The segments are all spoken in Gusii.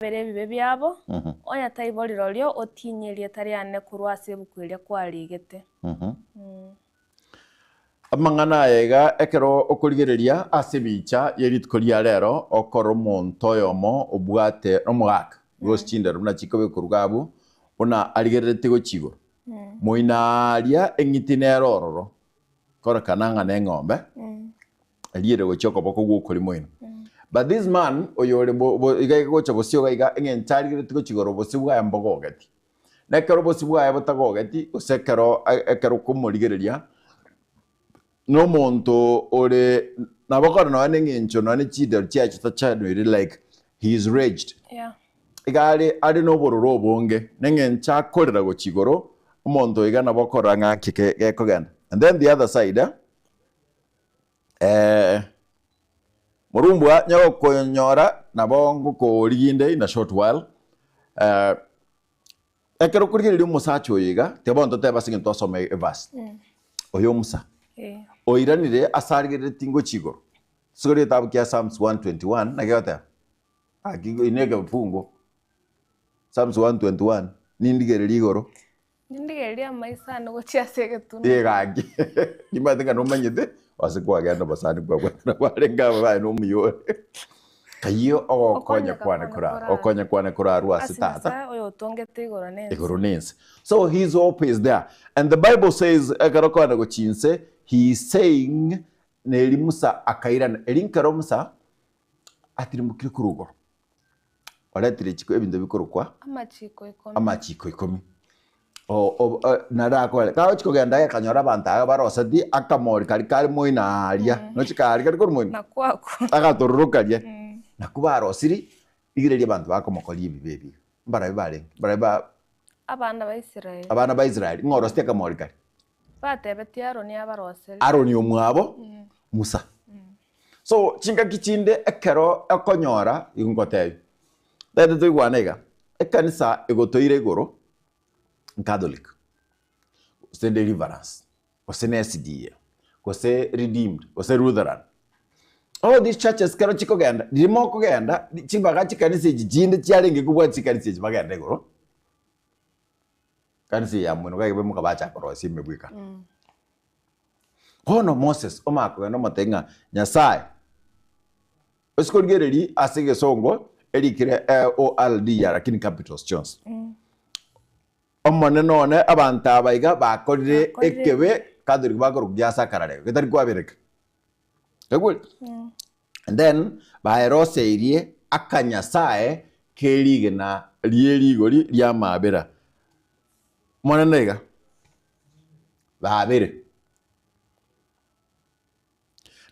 Bere ebibe biabo, onye taibo rirorio otinyie erieta riane korwa ase ebuku eria kwarigete. Amang'ana aya iga ekero okorigereria ase ebicha ye rituko ria rero, okore omonto oyomo obwate nomogaka gose chindero buna chikobekwa korwa iga abwo, buna arigereretie gochia igoro. Moino aaria eng'iti nere ororo, korekana ng'a neng'ombe, Eria ere gochia okoboko gw'okorimo ino. But this man oyore bo, bo, iga iga gocha bosio iga iga eng'encho arigeretie gochia igoro obosio bwaye mbogogeti. Na ekero obosio bwaye botagogeti gose ekero ekero okomorigereria na omonto ore nabo kore nonya na eng'encho nonya na chindero chiaye chitachanwiri like he is raged. Yeah. Iga are are na obororo obonge na eng'encho akorera gochia igoro omonto iga nabo okorora ng'a nki gekogenda. And then the other side eh. Eh, Morumbwa nyagokonyora nabo ngokorigia inde in a short while. Eh, ekero okorigereria omosacha oyo iga, tiga bono totebe ase eng'encho twasoma everse. Oyo Musa, Eh. oiranire ase arigereretie ngochia igoro. Sokori egetabu kia Psalms 121, naki egoteba? Aki ine ekefungo, Psalms 121, nindigererie igoro. Nindigererie amaiso ane gochia ase egetunwa. Ee gaki, nimanyete ng'a nomanyete ase kwagenda obosani kwabwatana barenge aba baye nomuya ore. Kayio ogokonya Okonya kwane kwane korarwa, korarwa. okonya kwane korarwa ase Ase Tata Nyasae oyotongete igoro na ense. igoro na ense. So his hope is there. And the Bible says ekero okogenda gochia inse, he is saying neri Musa akairana. Eri nkero Musa atirimbokire korwa igoro. Oretire chiko ebinto bikorokwa Amachiko ikomi. amachiko ikomi. O- o- o- naende akore kagochi kogenda aye akanyora abanto aya baroseti akamori karia kare moino aaria nochi karia kare korwa moino Nakwo akwo. agatororokaria nakwo barosiri rigereria abanto bakomokoria ebibe ebi iga. Mbarabi barenge? Mbarabi ba Abana ba Israeli. abana ba Israeli ng'a oroseti akamori karia? Batebetie Aroni abaroserie. Aroni omwabo Musa. So chingaki chinde ekero okonyora igo ngotebia, tete toigwane iga, ekanisa egotoira igoro ncatholic, gose deliverance, gose ne SDA, gose redeemed, gose Lutheran. All these churches ekero chikogenda, riria mokogenda chibaga chikanisa echi chinde chiarenge kobua chikanisa echi bagende igoro, kanisa eye ya mwino iga iga bachaka korosia emebwekano. Bono Moses omanye kogenda omotebia ng'a Nyasae, ase korigereria ase egesongo erikire LORD ya lakini capitals chionsi. Omonene one abanto aba iga bakorire Bakorire ekebe Catholic bakorokwa giase akararego getari kwabereka. Oigure? And then baeroseirie akanyasae kerigena rie rigori ri'amabera. Omonene iga. Babere.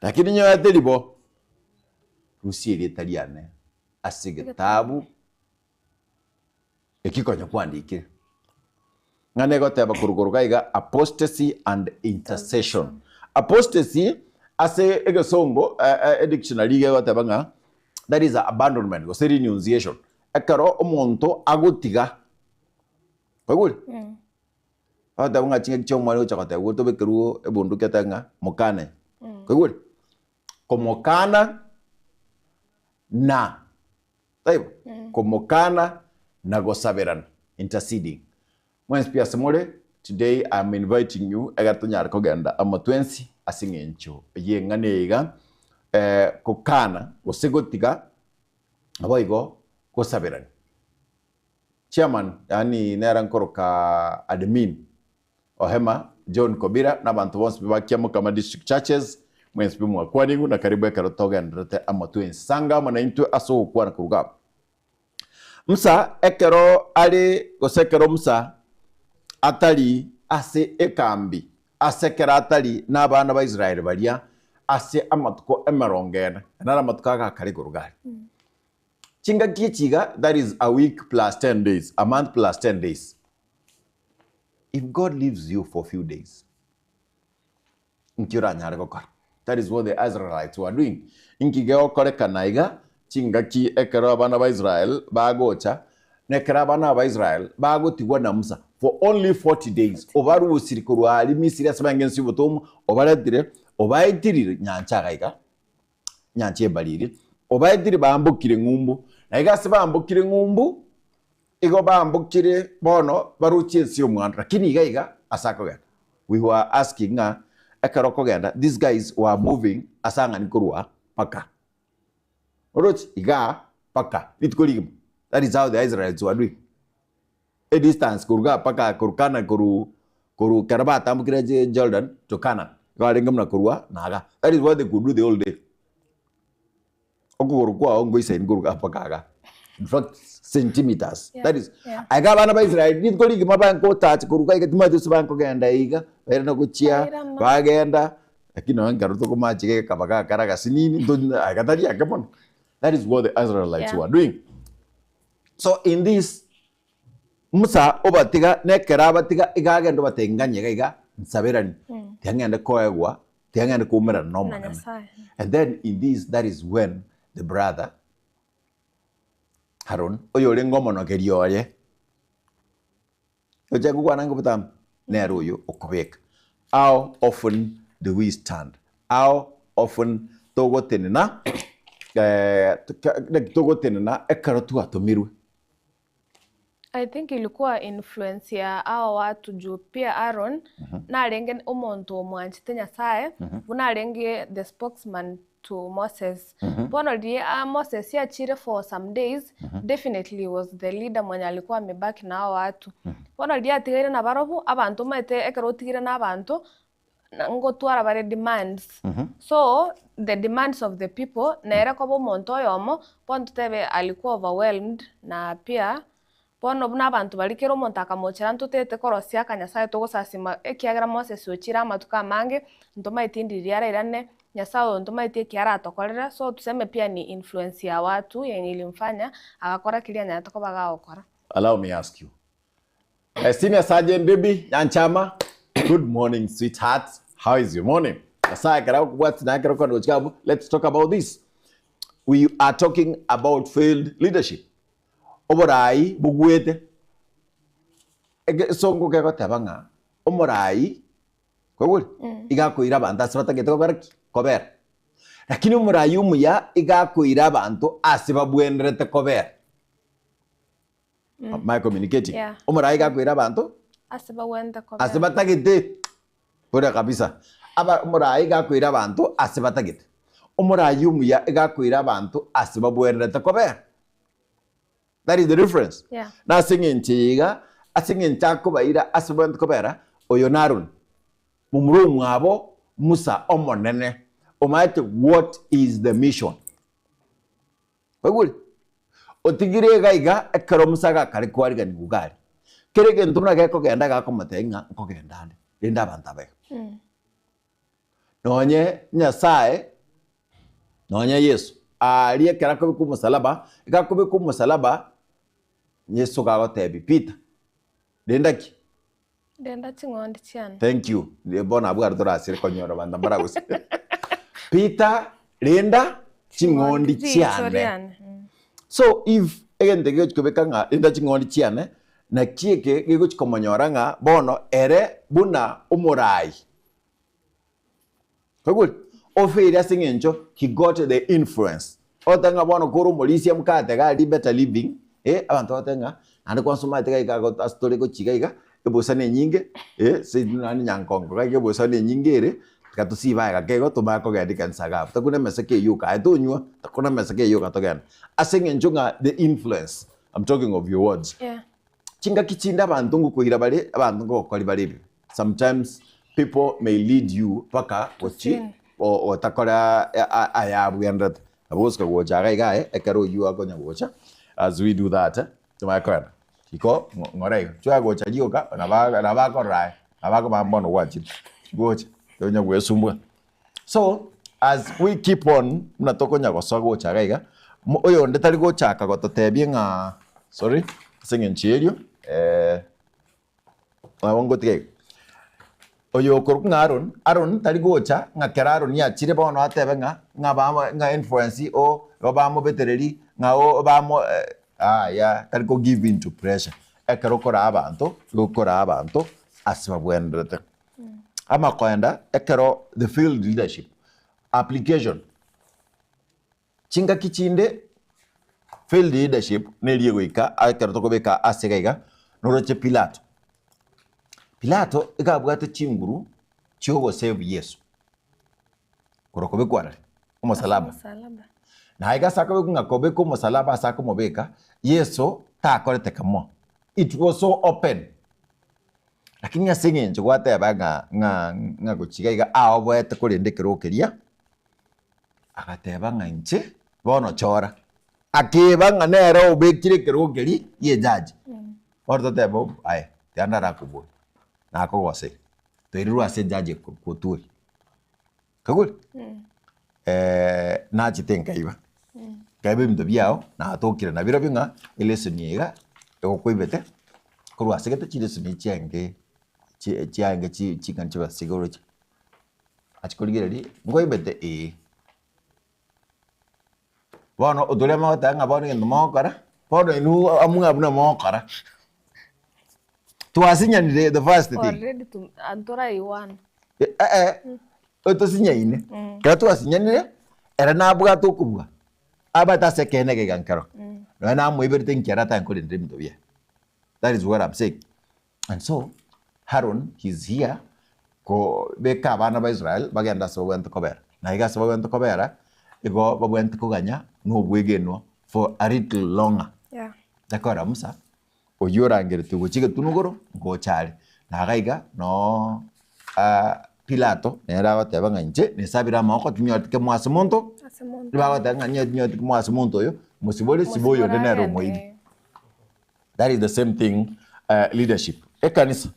Lakini nyoete ribo, rusia erieta riane ase egetabu eki konya kwandikire. Ng'a negoteba korwa korwa iga apostasy and intercession. Apostasy ase egesongo edictionary iga egoteba ng'a that is abandonment gose renunciation. Ekero omonto agotiga, kwaigure? Bagoteba ng'a chingaki chi'omwana ogocha gotebwa otobekerwe ebunduki otebe ng'a mokane. Kwaigure? Komokana na taibo? Komokana na gosaberana, interceding. Mwensi pi ase more, today I am inviting you egere tonyare kogenda amo twensi ase eng'encho y'eng'ana eye iga, kokana gose gotiga naboigo gosaberana. Chairman yaani nere nkoroka admin Ohema John Kobira na abanto bonsi pi ba Kiamokama District Churches mwensi pi mwakwanigwe na karibu ekero togendererete amo twensi. Sanga amo naintwe ase ogokwana koruga amo. Musa ekero are gose ekero Musa atari ase ekambi ase ekero atari na abana ba Israel baria ase amatuko emerongo ene, naro amatuko agakare igoro gare. Chingaki echi iga, that is a week plus 10 days, a month plus 10 days. If God leaves you for few days, nki oranyare gokora? That is what the Israelites were doing. Inki gegokorekana iga chingaki ekero abana ba Israel bagocha, na ekero abana ba Israel bagotigwa na Musa for only 40 days, obarusiri korwa aria Misiri ase barenge ense y'obotomwa, obaretire, obaetirire nyancha iga iga, nyancha y'Ebariri, obaetire baambokire ng'umbu. Na iga ase bambokire ng'umbu, igo bambokire bono barochie ense y'omwando, lakini iga iga ase akogenda. We were asking ng'a ekero okogenda, these guys were moving ase ang'ani korwa mpaka. Oroche? Igaa mpaka rituko rigima. That is how the Israelites were doing. A distance korwa igaa mpaka korwa Canaan korwa korwa ekero batambokire Jordan to Canaan, igo arenge buna korwa na igaa. That is what they could do the whole day. Okogoro kwao ngoisaini korwa igaa mpaka igaa. In fact, centimeters. Yeah, That is, yeah. aiga abana ba Israel rituko rigima bangotacha korwa igaa iga timanyeti gose bankogenda iga, bairana gochia, Bairana. bagenda, lakini nonya ekero tokomachiga gekaba gakare agasinini, nto aiga tari ake mono. That is what the Israelites Yeah. were doing. So in this, Musa obatiga, na ekero abatiga iga agenda obatebia nganye iga iga, nsaberani, tiga ng'ende koegwa, tiga ng'ende koumerana na Na Omonene. Nyasaye. And then in this, that is when the brother Aaron, oyorenge omonogeria oye, oche gokwana ng'a botambe, nere oyo okobeka. How often do we stand? How often togotenena eh, togotenena ekero twatomirwe? I think ilikuwa influence ya hawa watu juu pia Aaron narenge omonto omwanchete Nyasaye buna arenge the spokesman to Moses. Bono riria Moses achire for some days definitely was the leader mwenye alikuwa amebaki na hawa watu. Bono riria atigaire nabarobwo abanto omanyete ekero otigire na abanto ngotwara bare demands. So the demands of the people nere koba omonto oyomo bono totebe alikuwa overwhelmed na pia bono buna abanto baria kera omonto akamochera ntotete korosia akanyasaye togosasima ekiagera Moses ochire amatuko amange ntomaeti ndiri arairane Nyasaye oyo ntomaeti eki aratokorere so tuseme pia ni influence ya watu yenye ilimfanya agakora keria anyarete koba gagokora. Allow me ask you. Senior Sergeant Debbie Nyanchama, good morning sweetheart. How is your morning? Nyasaye ekero agokobwatia naye ekero okogenda gochika abwo, let's talk about this. We are talking about failed leadership. Oborai bogwete. Egesongo kegoteba ng'a omorai kwaigure iga akoira abanto ase batagete gokora ki? Kobera. Lakini omorai omuya iga akoira abanto ase babwenerete kobera. Am I communicating? Yeah. Omorai iga akoira abanto Ase bagwenerete kobera. ase batagete. Buna kabisa. Aba omorai iga akoira abanto ase batagete. Omorai omuya iga akoira abanto ase babwenerete kobera. That is the difference. Yeah. Na ase eng'encho eye iga, ase eng'encho akobaira ase babwenerete kobera, oyo na Aroni, momura omwabo Musa omonene, omanyete what is the mission. Kwaigure? Otigire iga iga ekero Musa agakare kwariganigwa iga aria. Kera egento buna gekogenda gakomotebia ng'a nkogenda ande, rende abanto aba iga. Nonye Nyasaye, nonye Yeso, aria ekero akobekwa omosalaba, iga akobekwa omosalaba, Yeso gagotebia Peter, renda ki? Renda ching'ondi chiane. Thank you. Bono abwo aria torasire konyora abanto mbaragose. Peter, renda ching'ondi Riicho chiane. riane. So if egento eke gegochi kobeka ng'a renda ching'ondi chiane, naki eke gegochi komonyora ng'a bono ere buna omorai. Kwaigure? Ofeire ase eng'encho he got the influence. Ogoteba ng'a bono kore omorisia mokate iga aria better living, eh, abanto bagoteba ng'a naende kwansomaete iga iga ase tore gochia iga iga, ebosa na enyinge, eh, ase naende nyankongo iga iga ebosa na enyinge ere, tiga tosibe aye gake igo tomanye kogenda ekanisa iga abwo. Takuna emeseke eywo yoka aye tonywa, takuna emeseke eywo yoka togende. Ase eng'encho ng'a the influence, I'm talking of your words. Yeah. Chingaki chinde abanto ngokoira bare, abanto ngogokori bare ebibe. Sometimes people may lead you mpaka gochi Sin. otakora ayabwenerete. Nabo gosika gocha iga iga aye, ekero oyio akonya gocha, as we do that, tomanye kogenda. Iko ng'ora iga, chwa gocha rioka, nabo nabo akorora aye, nabo akomanya bono gwachire, gocha, tonya gwesumbua. So, as we keep on, buna tokonya gosoa gocha iga iga, oyonde tari gochaka gototebia ng'a sorry, ase eng'encho erio, nabo ngotiga iga. Oyo okorokwa ng'a Aaron, Aaron tari gocha ng'a kero Aaron achire bono atebe ng'a ng'a bamo ng'a influence o igo bamobetereri ng'a o bamo yaya tari ko give in to pressure. Ekero okoraa abanto, igo okoraa abanto ase babwenerete. Amakoenda ekero the field leadership application, chingaki chinde. Failed leadership neri egoika ekero tokobeka ase iga iga, noroche Pilato. Pilato iga abwate chinguru chiogosave Yeso korwa kobekwa arari? Omosalaba. Na iga ase akobekwa ng'a kobekwa omosalaba ase akomobeka, Yeso takorete kamoa. It was so open. Lakini ase eng'encho gwateba ng'a ng'a ng'a gochia iga iga aoboete korende ekerogo keria, agateba ng'a inche bono chora. Akeba ng'a nere obekire ekerogo keria gie ejaji. Bono totebe oo aye tiga ndarakobue, nakogoseire, toirerwe ase ejaji ekotwori. Kaigure? Nachete nkaiba, nkaiba ebinto biao, natokire nabirobio ng'a eleseni eye iga egokoibete korwa ase gete chileseni chiaenge chi chiaenge chi ching'ani chibesa chigoroche. Achia korigereria, nkoibete ee. Bono otoria mogoteba ng'a bono egento mogokora, bono inwe amwe abwo namogokora. Twasinyanire the first thing. Already tu ntoraiwana. Eh eh, otosinyaine. Ekero twasinyanire, ere nabwate okobua, abate ase ekeene egeiga nkero. Nonya namoiberete inki ere atanye korendera ebinto biaye. That is what I'm saying. And so, Haron he is here kobeka abana ba Israel bagende ase babwenerete kobera. Na iga ase babwenerete kobera, igo babwenerete koganya na obwegenwa for a little longer. Yeah. Takora Musa, oyio orangeretwe gochia egetunu igoro, ngocha are. Na iga iga noo Pilato nere agoteba ng'a inche nesabire amagoko tinyoreti kemo ase monto, Ase monto. bagoteba ng'a tinyoreti kemo ase monto oyo, mosibore siba oyonde Mosibore nere agende. omoibi. That is the same thing leadership. Ekanisa.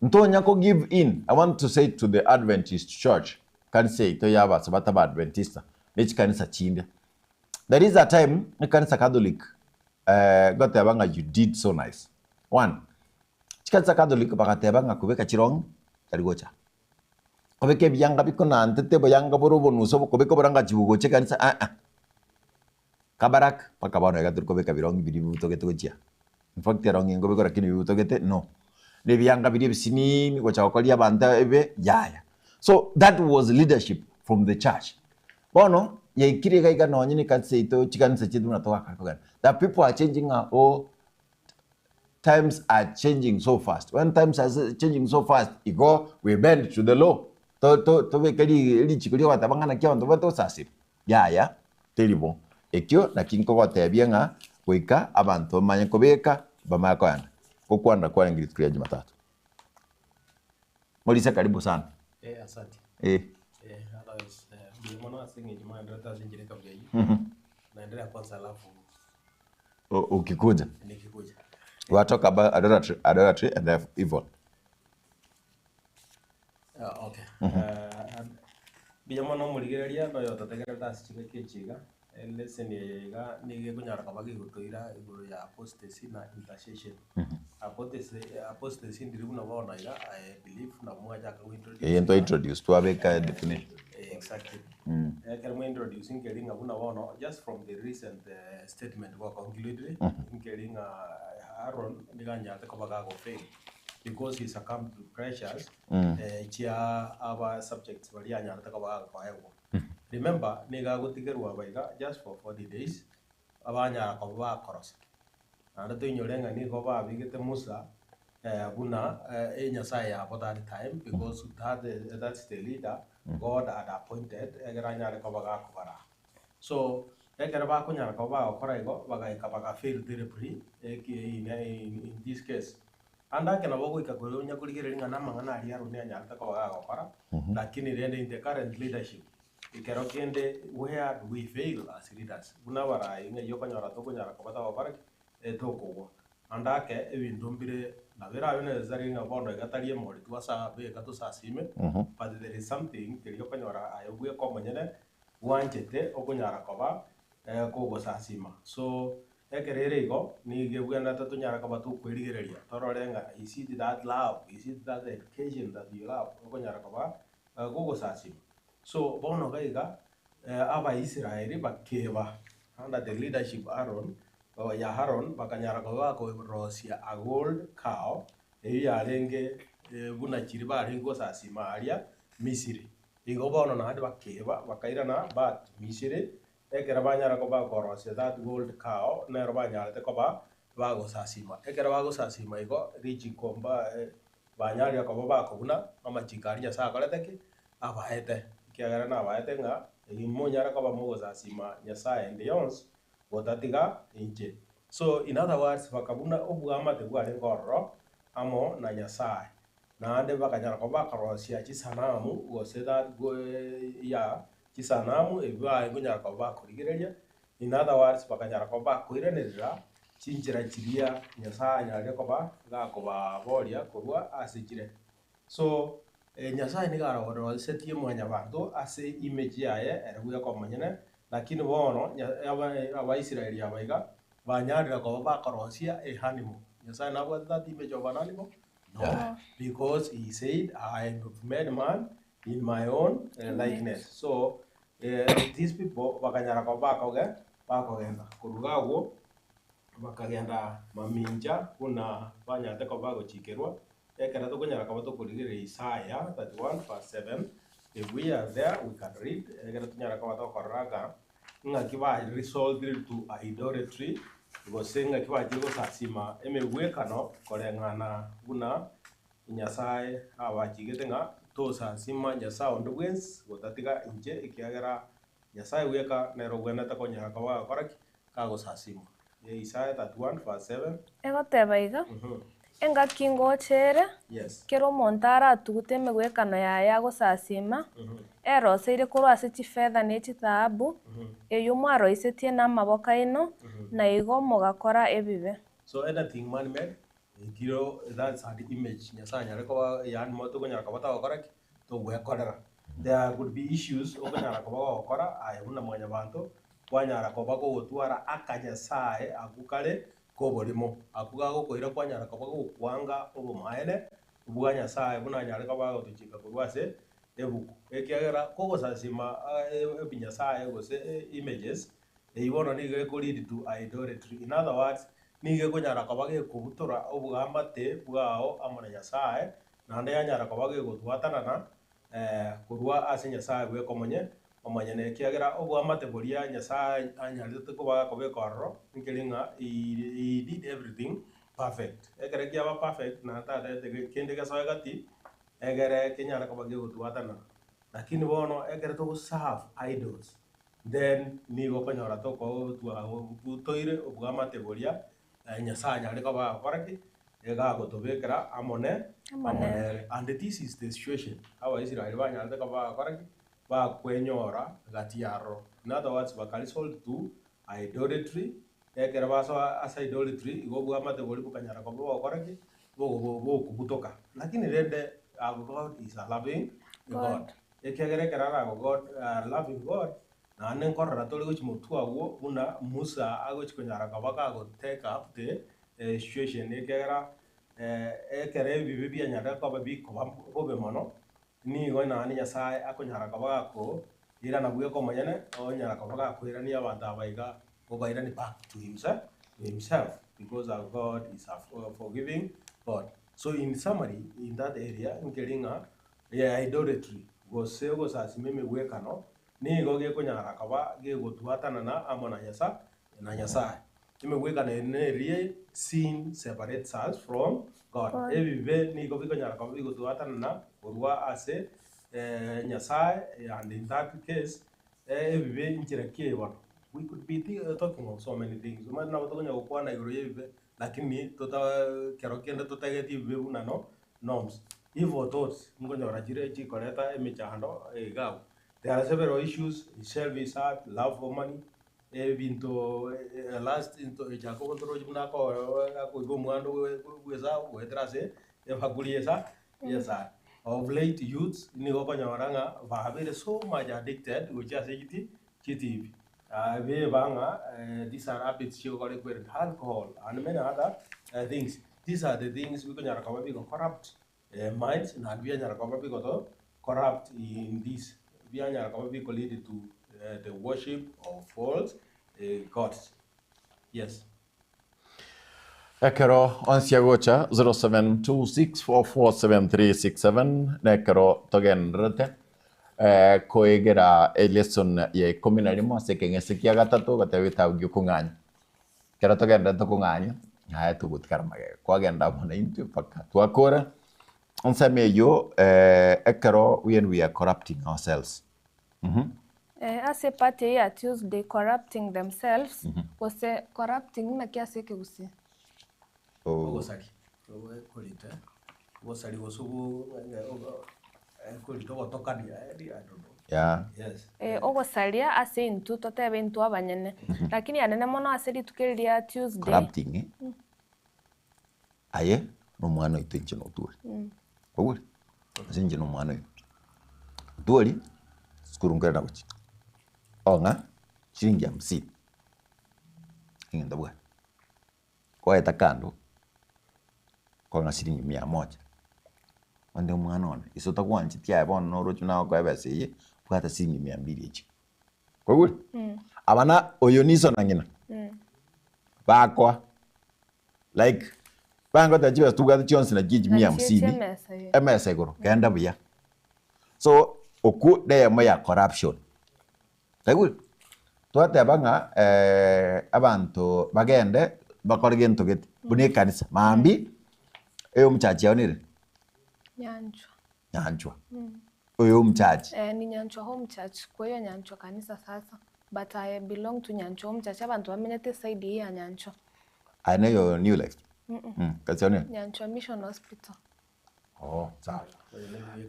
Ntonya ko give in, I want to say to the Adventist church, kanisa yaito ya abasabata ba Adventista, ne chikanisa chinde. There is a time ekanisa Catholic goteba ng'a you did so nice. One, chikanisa Catholic bagateba ng'a kobeka chirong'i tari gocha. Kobeka ebianga bikonantete oboyanga bore obonusu kobeka oborangachi bogocha ekanisa aa. Kabarak mpaka bono iga tori kobeka birong'i biria bibutogete gochia. In fact erong'i nkobekwa lakini bibutogete no. Na ebianga biria ebisiniini gocha gokoria abanto ebe yaya. So that was leadership from the church. Bono yaikire iga iga nonye na ekanisa yaito chikanisa chiaito buna togakare kogenda. The people are changing ng'a oh times are changing so fast. When times are changing so fast igo we bend to the law. To to tobeke richiko riogoteba ng'a naki abanto babwate gosasima. Yaya, teri bo. Ekio nakio nkogotebia ng'a goika abanto bamanye kobeka, bamanye koenda. Gokwanera kwarenge rituko ria Jumatatu. Morisia karibu sana. Eh, asante. Eh. Eh, otherwise, eh, mbuya mono ase eng'encho mwaenderete ase enchera ekabira eyio. Naendelea kwanza alafu Ukikuja. nikikuja. We are talk about idolatry, idolatry and the evil. Ah, okay. Eh, mbuya mono omorigereria na oyototegererete ase chingaki echi iga, eleseni eye iga nigo ekonyara koba gegotoira igoro ya apostasy na intercession. Apostasy apostasy ndiri buna bono iga, I believe nabo mwachaka go introduce Eye ntwa introduce twabeka definition. Exactly. Ekero mwa introduce nkeri ng'a buna bono just from the recent statement gwa concluded, nkeri ng'a Aaron nigo anyarete koba gagofail. Because he succumbed to pressures chia aba subjects baria anyarete koba gakoegwa. Remember nigo agotigerwa aba iga just for 40 days abanyara koba bakorosa. Naende toinyore ng'a nigo babegete Musa buna enyasaye yabo that time because that that's the leader God had appointed egere anyare koba gakobaraa. So, ekero bakonyara koba bagokora igo, bagaika baga fail terribly in in this case. Ande ake nabo ogoika kore onya korigereria ng'a namang'ana aria Aroni anyarete koba gagokora, lakini rende in the current leadership, ekero kende where do we fail as leaders? Buna abarai ng'ai okonyora tokonyara koba togokora ki? Tokogwa. Ande ake ebinto mbire nabo erabe necessary ng'a bono iga tari emori twasabeka tosasime, but there is something keria okonyora aye bweka omonyene bwanchete okonyara koba kogosasima. So, ekero ere igo, nigo ebwenerete tonyare koba tokwerigereria, torore ng'a is it that love, is it that education that you love, okonyara koba kogosasima. So, bono iga iga, Abaisraeli bakeba under the leadership Aaron, ya Aaron, bakanyara koba bakorosia a gold cow, eyio yarenge buna chiria barenge gosasima aria Misiri. Igo bono naende bakeba, bakairana back to Misiri. Ekero banyara koba bakorosia that gold cow, nero banyarete koba bagosasima. Ekero bagosasima igo, richiko mba banyarire koba bakobuna amachiko aria Nyasae akorete ki? Abaete. Ekiagera nabaete ng'a monyare koba mogosasima nyasae ende yonsi gotatiga inche. So in other words bakabuna oboamate bwarenge ororo amo na Nyasae. Naende bakanyara koba bakarosia chisanamu gose that ya chisanamu ebi baye konyara koba bakorigereria, in other words bakanyara koba bakoiranerera chinchera chiria Nyasaye anyarire koba gakobaboria korwa ase chire. So Nyasaye nigo arosetie mwanyabanto ase image yaye ere bweka omonyene, lakini bono Abaisraeli aba iga banyarire koba bakorosia a animal. Nyasaye nabwate that image of an animal? No, because he said I have made man in my own likeness. So these people bakanyara koba bakoge bakogenda korwa iga agwo bakagenda mamincha buna banyarete koba bagochikerwa ekero tokonyara koba tokorigereria Isaiah 31 verse 7 if we are there we can read ekero tonyara koba tokorora ng'a ng'aki ba resorted to idolatry gose ng'aki bachire gosasima emegwekano koreng'ana buna Nyasae abachigete ng'a tosasima nyasae onde bwensi gotatiga inche, ekiagera Nyasae bweka nere ogwenerete konyara koba agokora ki? Kagosasimwa. Isaya 31 verse 7. Egoteba iga, Engaki ngocha ere, Yes. kera omonto aratugute emegwekano yaye agosasima, eroseire korwa ase chifetha ne chithahabu, eyio mwaroisetie namaboko aino, na igo mogakora ebibe. So anything man made, ekiro that's an image Nyasaye anyare koba yaani mo tokonyara koba togokora ki? Togwekorera. There could be issues okonyara koba gogokora aye buna mwanyabanto, kwanyara koba kogotwara akanyasaye akwo kare koborimo. Akwo gagokoira kwanyara koba gokwanga obomaene bwa Nyasaye buna anyare koba agotochika korwa ase ebuku. Ekiagera kogosasima ebinyasaye gose images, eyio bono nigo eko lead to idolatry. In other words, nigo ekonyara koba gekobutora oboamate bwao amo na Nyasaye, naende yanyara koba gegotwatanana korwa ase Nyasaye bweka omonye omonyene, ekiagera oboamate boria Nyasae anyarete koba gakobeka ororo, nkeri ng'a he did everything perfect. Ekero kiaba perfect naende tatagete kende gesoe gati, egere kenyare koba kegotwatanana. Lakini bono ekero togo serve idols, then nigo okonyora tokotwa toire oboamate boria Nyasae anyare koba agokora ki? Iga agotobekera amo ne amo nere. And this is the situation Abaisraeli banyarete koba bagokora ki? Bakwenyora gati y'aroro. In other words, baka resort to idolatry, ekero basoa ase idolatry, igo obwamate boria bokanyara koba bogokora ki? Bokobutoka. Lakini rende our God is a loving God. Ekiagera ekero arabe God, a loving God, Naende nkorora tore gochia motwe agwo buna Musa agochia konyara koba kago take up the situation ekiagera ekero ebibe bianyarire koba bikoba bobe mono, nigo naende Nyasaye akonyara koba gako irana bweka omonyene, onyara koba gakoirania abanto aba iga obairanie back to himself to himself because our God is a forgiving God. So in summary in that area nkeri ng'a idolatry gose ogosasima emegwekano Nigo gekonyara koba gegotwatanana amo na Nyasa na Nyasae. Emegwekano eye neria sin separates us from God. God. Ebibe nigo bikonyara koba bigotwatanana korwa ase Nyasae and in that case ebibe nchera ki eye bono? We could be talking of so many things. Omanyete nabo tokonyara gokwana igoro ya ebibe lakini tota kero kende totageti ebibe buna no norms. Evil thoughts nkonyora chire chikoreta emechando iga abwo. There are several issues, selfish heart, love for money, ebinto lust into Jakobo ntorochi buna akoiba omwando bwa Esau goetera ase ebakuri ya Esa ya Esau. Of late youths nigo okonyora ng'a babeire so much addicted gochia ase chiti chitibi. Beba ng'a these are habits chigokora ekwerende, alcohol and many other things. These are the things bikonyara koba bigo corrupt minds naende bianyara koba bigoto corrupt in this bianyara koba biko lead to the worship of false gods. Yes. Ekero onsi agocha 0726447367 nekero togendererete. Koegera elesson ya ikomi na rimo ase ekeng'ese kia gatato goteba egetabu gia okong'anya. Ekero togenderete kong'anya, naye togotigara magega, kwagenda amo naintwe mpaka twakora. Ensemo eyio ekero when we are corrupting ourselves. Ase epart eyio ya Tuesday corrupting themselves, gose corrupting naki ase ekegusii? Ogosari, korita, ogosari gose korita ogotokania yaani I don't know. Yeah. Yes. Ogosaria ase intwe totebe intwe abanyene, lakini anene mono ase rituko eri ria Tuesday. Corrupting eh? Aye na omwana oito inche na Otwori. Kwaigure? Ase inche na omwana oino. Otwori, sukuru nkorenda gochia, ong'a shilingi hamsini, egento bwate. Kwaeta kando, kong'a shilingi mia moja, onde omwana one, ise otagwancheti aye bono noroche buna agokoa ebesa eye, bwata shilingi mia mbiri echi. Kwaigure? Aba na oyo niso na ng'ina, bakoa like bangoteba chibesa tobwate chionsi nachi echi mia Nachi echi hamsini, emesa eye. emesa igoro, genda buya. So, okwo neyemo ya corruption. Kwaigure? Twateba ng'a abanto bagende bakore gento gete, buna ekanisa, mambia eye omochachi yao nere? Nyanchwa. Nyanchwa. Oyo omochachi. Eh, ni Nyanchwa Home Church, kwa hiyo Nyanchwa kanisa sasa, but I belong to Nyanchwa Home Church, abanto bamenyete eside eye ya Nyanchwa. Aye neyo New Life? Kanisa yao nere? Nyanchwa Mission Hospital. Oh, sawa.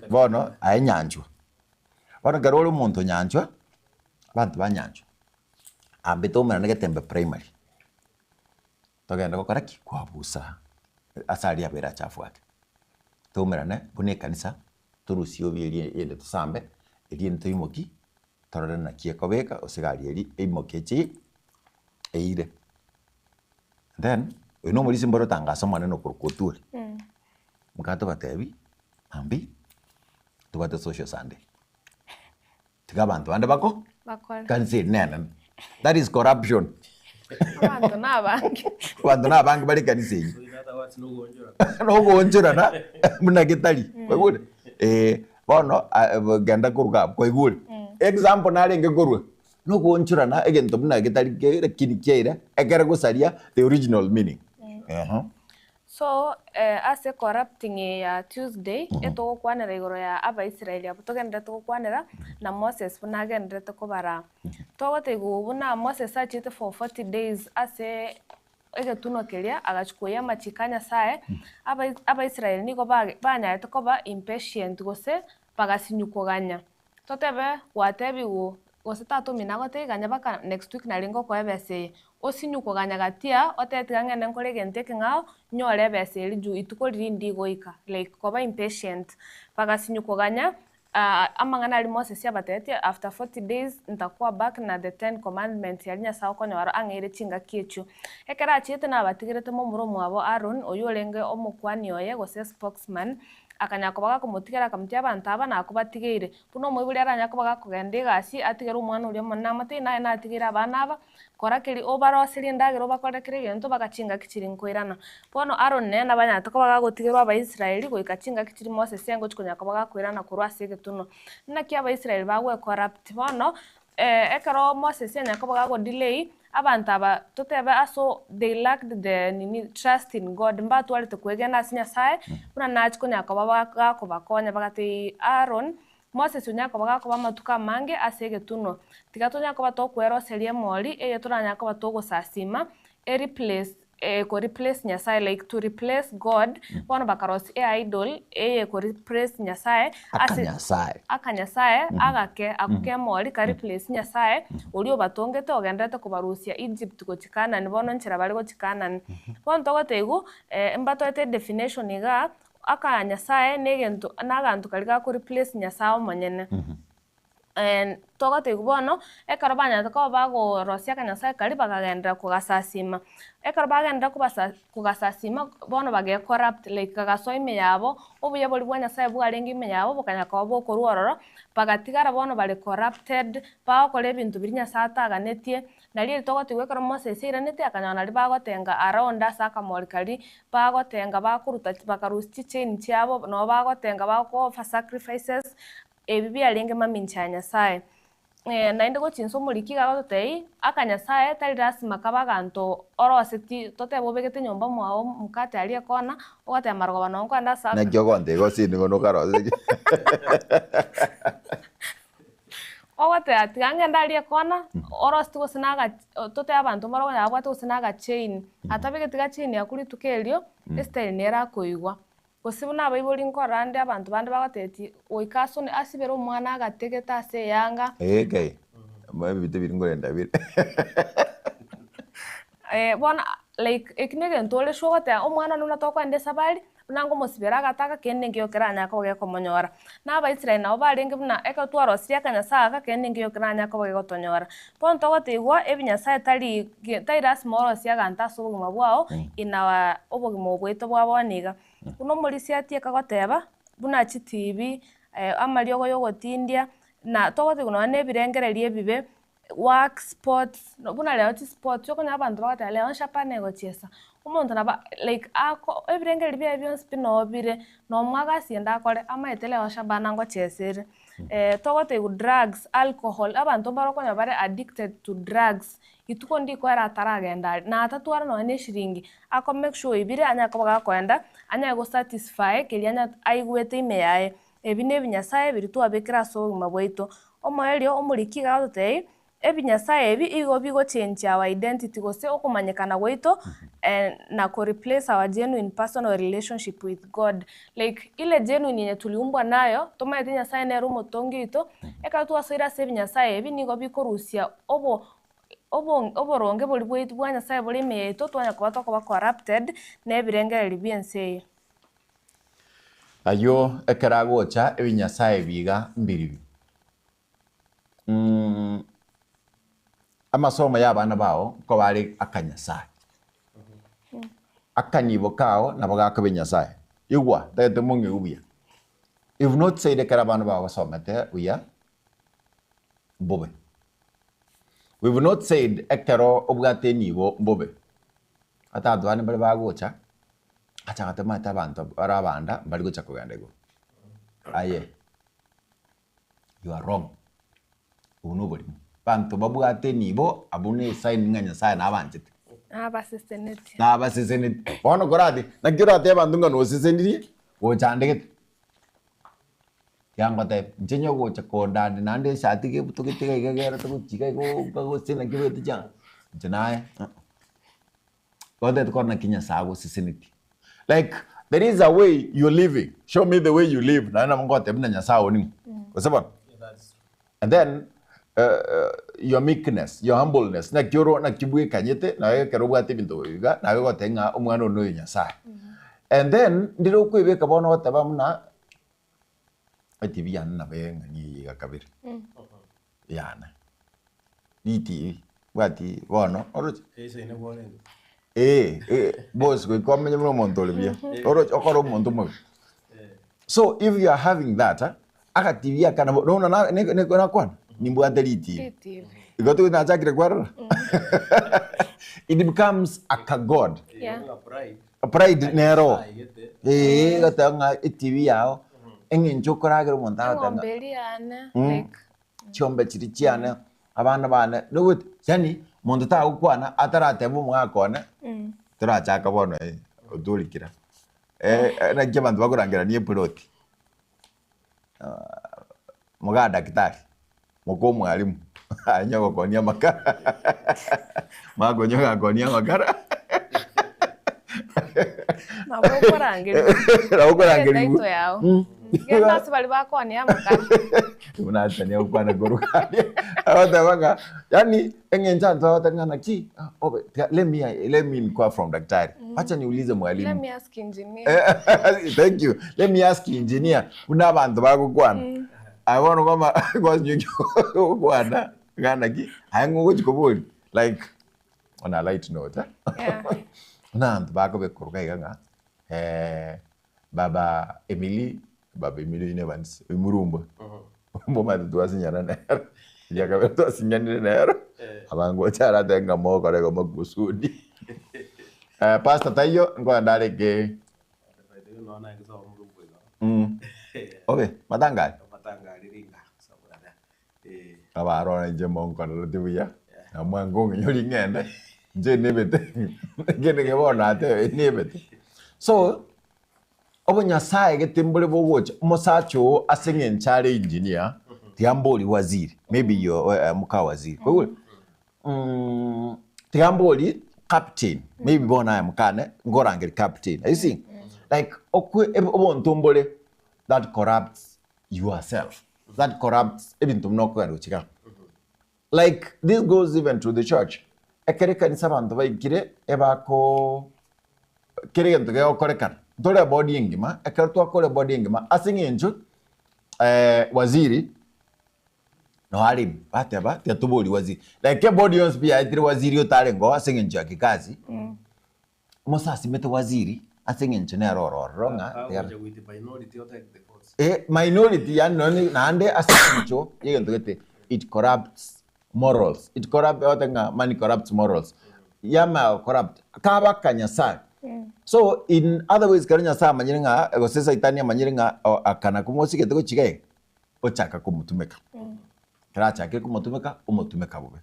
Bono aye nyanchwa, bono ekero ore omonto nyanchwa, abanto ba nyanchwa, ambe tomerane getembe primary, togende gokora ki? Kwabusa ase aria abeire achafu ake. Toumerane buna ekanisa, torusie obi eria eyende tosambe, eria ende toimoki, torore naki ekobeka gose egari eria eimoke eche eire. Then, oyo na omorisia mbore otangase omonene okorokwa Otwori. Mokaba tobatebi, mambia tobwate social Sunday, tiga abanto bande bako Bakore. kanisa eri nenene. That is corruption. Abanto na abange. Abanto na abange bare ekanisa eyio. So in other words, nogoonchorana. Nogoonchorana buna getari, kwaigure? Eh, bono ah, genda koruga abwo, kwaigure? Example narenge korwa, nogoonchorana egento buna getari ke lakini kiaira, ekere gosaria the original meaning. Ehe. So ase corrupting eye ya Tuesday, etogokwanera igoro ya Abaisraeli abwo togendererete gokwanera, na Moses buna agendererete kobaraa. Togotebiwa buna Moses achiete for 40 days ase egetunwa keria, agachia koyia amachiko a Nyasaye, Abai Abaisraeli nigo bage banyarete koba impatient gose bagasinywa koganya. Totebe gwatebiwu gose tata omino agotebie ganya mpaka next week nari ngokoa ebesa eye, osinywe koganya gatia otebe tiga ng'ende nkore egento ekeng'ao nyore ebesa eria juu ituko riria ndigoika like koba impatient. Bagasinywa koganya amang'ana aria Moses abatebetie after 40 days ntakoa back na the ten commandments aria Nyasaye okonyora ang'eire chingaki echio. Ekero achiete nabatigerete momura omwabo Aaron oywo orenge omokuani oye gose spokesman, Akanyara koba gakomotigera, akamotia abanto aba nakobatigeire. Buna omoibori aranyare koba gakogenda egasi, atigere omwana oria omonene amotebi, Naye natigeire abana aba, kora keria obaroserie endagera obakorere kera egento mpaka chingaki chiria nkoirana. Bono Aroni nere nabanyarete koba gagotigerwa Abaisraeli goika chingaki chiria Moses agochia konyara koba gakoirana korwa ase egetunwa. Naki Abaisraeli bagwecorrupt bono, Ekero Moses anyare koba gago delay, abanto aba totebe aso they lacked the nini trust in God, mbatwarete kwegena ase Nyasaye, buna nachia konyara koba ba gakobakonya bagatebia Aaron, Moses onyare koba gakoba amatuko amange ase egetunwa, tiga tonyare koba tokweroseria emori eye toranyare koba togosasima, e replace ko replace Nyasaye like to replace God, bono bakarosia e idol eye ko replace Nyasaye ase Akanyasae. akanyasae agake ako kemori ka replace Nyasaye oria obatongete ogendererete kobarusia Egypt gochia Canaan bono nchera bare gochia Canaan. Bono togotebiwa mbatoete edefinition igaa, akanyasae na egento na aganto karia gako replace Nyasaye omonyene. Togotebiwa bono, ekero banyarete koba bagorosia akanyasae karia bakagenderera kogasasima. Ekero bagenderera kobasa kogasasima, bono bage corrupt like kagasoa ime yabo, obuya boria bwa Nyasaye bwarenge ime yabo bokanya koba bokorwa ororo, bagatigara bono bare corrupted, bagokora ebinto biria Nyasaye ataganetie, Nario eri togotigwa ekero Moses airanete, akanyora nario bagotenga around ase akamori karia, bagotenga bakoruta bakarusia chichain chiabo, nabo bagotenga bago offer sacrifices. Ebi biarenge mamincha ya Nyasae. Naende gochia inse omoriki iga agototebia, aka Nyasae tari lasima kabe aganto oroseti totebe obegete nyomba mwao omokate aria ekona, ogoteba marogoba nonye nkoenda ase aka. Naki ogontebia gose nigo nokaroseti. Ogoteba tiga ng'ende aria ekona, oroseti gose na aga totebe abanto mbare okonyora babwate gose na agachain, atabegeti gachain akwo rituko erio, estyle nere akoigwa. Gose buna abaibori nkorora ande abanto bande bagotebetie, goika asone asibere omwana agategete ase eyanga. Ee kai, ebinto ebi nkorenda bire. Bono like eki na egento ore sure ogoteba omwana one buna tokoenda esabari, buna ngomosibera agate aka kende nkeiyo keranyare koba gekomonyora. Na abaisraeli nabo barenge buna ekero twarosirie akanyasae aka kende nkeiyo keranyare koba gegotonyora. Bono togotebiwa ebinyasae tari tari lasima orosie aganto ase obogima bwao in our obogima obo bwaito bwa bono iga. Buna omorisia atieka goteba, buna chitibi, amariogo ya ogotindia, na togotebiwa nonya na ebirengererio ebibe, work, sports, buna rero chisports okonyora abanto bagoteba rero nshapana egochiesa, omonto nabo like ako ebirengererio biaye bionsi pi noo bire, na omwaka ase ende akore, amaete rero shabana ngochiesa ere. Togotebiwa drugs, alcohol, abanto mbare okonyora bare addicted to drugs, rituko ndikoera ataragenda aria, na atatwara nonya na eshiringi, ako make sure oibire anyare koba gakoenda, anyare go satisfy keria anya aigwete ime yaye. Ebi nebinyasae biria twabekire ase obogima bwaito. Omoerio omoriki iga agototebia, ebinyasae ebi igo bigo change our identity gose okomanyekana gwaito na ko replace our genuine personal relationship with God. Like ile genuine yenye tuliumbwa nayo, tomaete Nyasae nere omotongi oito, ekero twasoire ase ebinyasae ebi nigo bikorusia obo obo oboronge boria bwait bwa Nyasae bore ime yaito twanya koba tokoba corrupted na ebirengererio bia ense eye. Ayio ekero agocha ebinyasae ebi iga mbiribi. Amasomo ya abana bao nkoba are akanyasae. Akanibo kao nabo gakoba enyasae. Igwa, ntagete mong'igwe buya. You've not said ekero abana bao basomete buya mbobe. We've not said ekero obwate enibo mbobe. Ata abanto bande mbare bagocha, acha goteba omanyete abanto bare abanda mbari gocha kogenda igoro. Aye. You are wrong. Obwo noborimo. Abanto babwate enibo abwo ne esign ng'a Nyasaye nabanchete. Nabasesenetie. Nabasesenetie. Bono korati, naki oratebe abanto ng'a nosesenirie, gochandegete. Tiga ngotebie, inche onye ogocha kondandi naende eshati gebutogete iga iga gerete gochia iga iga gose naki obegete chianga, inche naye. Gotete korora naki Nyasae agosesenetie. Like there is a way you're living, show me the way you live, naende nabo ngotebia buna Nyasae oo ning'o. Gose bono? And then your meekness, your humbleness, naki oro naki bwekanyete, naye ekero obwate ebinto iga, naye ogoteba ng'a omwana one noyo Nyasae. And then ndire okoebeka bono ogoteba buna etibi yane nabo eng'ani eye iga kabere, yane, ritibi, bwati bono oroche. Eisaine bwarenge. Ee, eh, bosi goika omenye buna omonto ore buya, oroche okore omonto omobe. So if you are having that eh, agatibi aka nabo nonya na ne ne nakwana, nimbwate ritibi. Ritibi. Igo togo nachakire kwarora it becomes a kagod. Yeah. Ng'a pride. Pride nero. Aigete. Ee, goteba ng'a etibi yao, eng'encho okoragera omonto agoteba ng'a Eng'ombe eria yane, like chiombe chiria chiane, abana bane, nobwate yaani monto tagokwana atarateba omogaka one, torachaka bono eh, otorikire. Naki abanto bakorangerania eploti, moga daktari, moka omwalimu, aye onye ogokonia amakara, omogaka onye ogakonia amakara. Nabo okorangerigwa. Nabo okorangerigwa. Etaito yao. Genda ase baria bakonia amakara. Buna Anthony agokwana korwa kare, agoteba ng'a yaani eng'encho abanto bagoteba ng'a naki obe tiga let me let me inquire from daktari, wacha niulize mwalimu. Let me ask engineer. Thank you. Let me ask engineer buna abanto bagokwana. Aye bono kwama kwanywa gokwana ng'a naki, aye ng'o ogochi koboria like on a light note eh. Yeah. Buna abanto bakobekorwa iga ng'a Baba Emily, baba Emily oyio nebanisa, oyio Murumba, mbomanyete twasinyana nere, eria kabere twasinyanire nere, abangocha aratebe ng'a mogokora igo makusudi. Pastor taiyo, nkoenda arenge obe, matanga aria? Abarora inche monkorereti buya, na mwango ong'inyori ng'ende, inche nebete, ekende kebe bono natebe nebete. So, obonyasae gete mbore bogocha, omosacha oo ase eng'encho are engineer, tiga mbori waziri, maybe you moka waziri, kwaigure? Tiga mbori captain, maybe bono aye mokane, nkorangeria captain, are you seeing? Like okwe obonto mbore that corrupts yourself, that corrupts ebinto buna okogenda gochia igaa. Like this goes even to the church, ekero ekanisa abanto baikire ebakoo kera egento kegokorekana, ntore ebody engima, ekero twakora ebody engima ase eng'encho waziri noo are ime, bateba tiga toborie waziri, like ebody yonsi pi yaetire waziri otarenge oo ase eng'encho ya kikazi, mosasimete waziri ase eng'encho nere ore ororo ng'a tiga Agocha with the minority o take the votes. Eh, minority yaani nonye naende ase eng'encho y'egento gete it corrupts morals, it corrupt ogote ng'a money corrupts morals, yamanya gocorrupt kaba akanyasae. So in other ways ekero Nyasae amanyire ng'a gose saitani amanyire ng'a o aka nako mosigete gochia iga iga, ochaka komotumeka. Ekero achakire komotumeka, omotumeka bobe.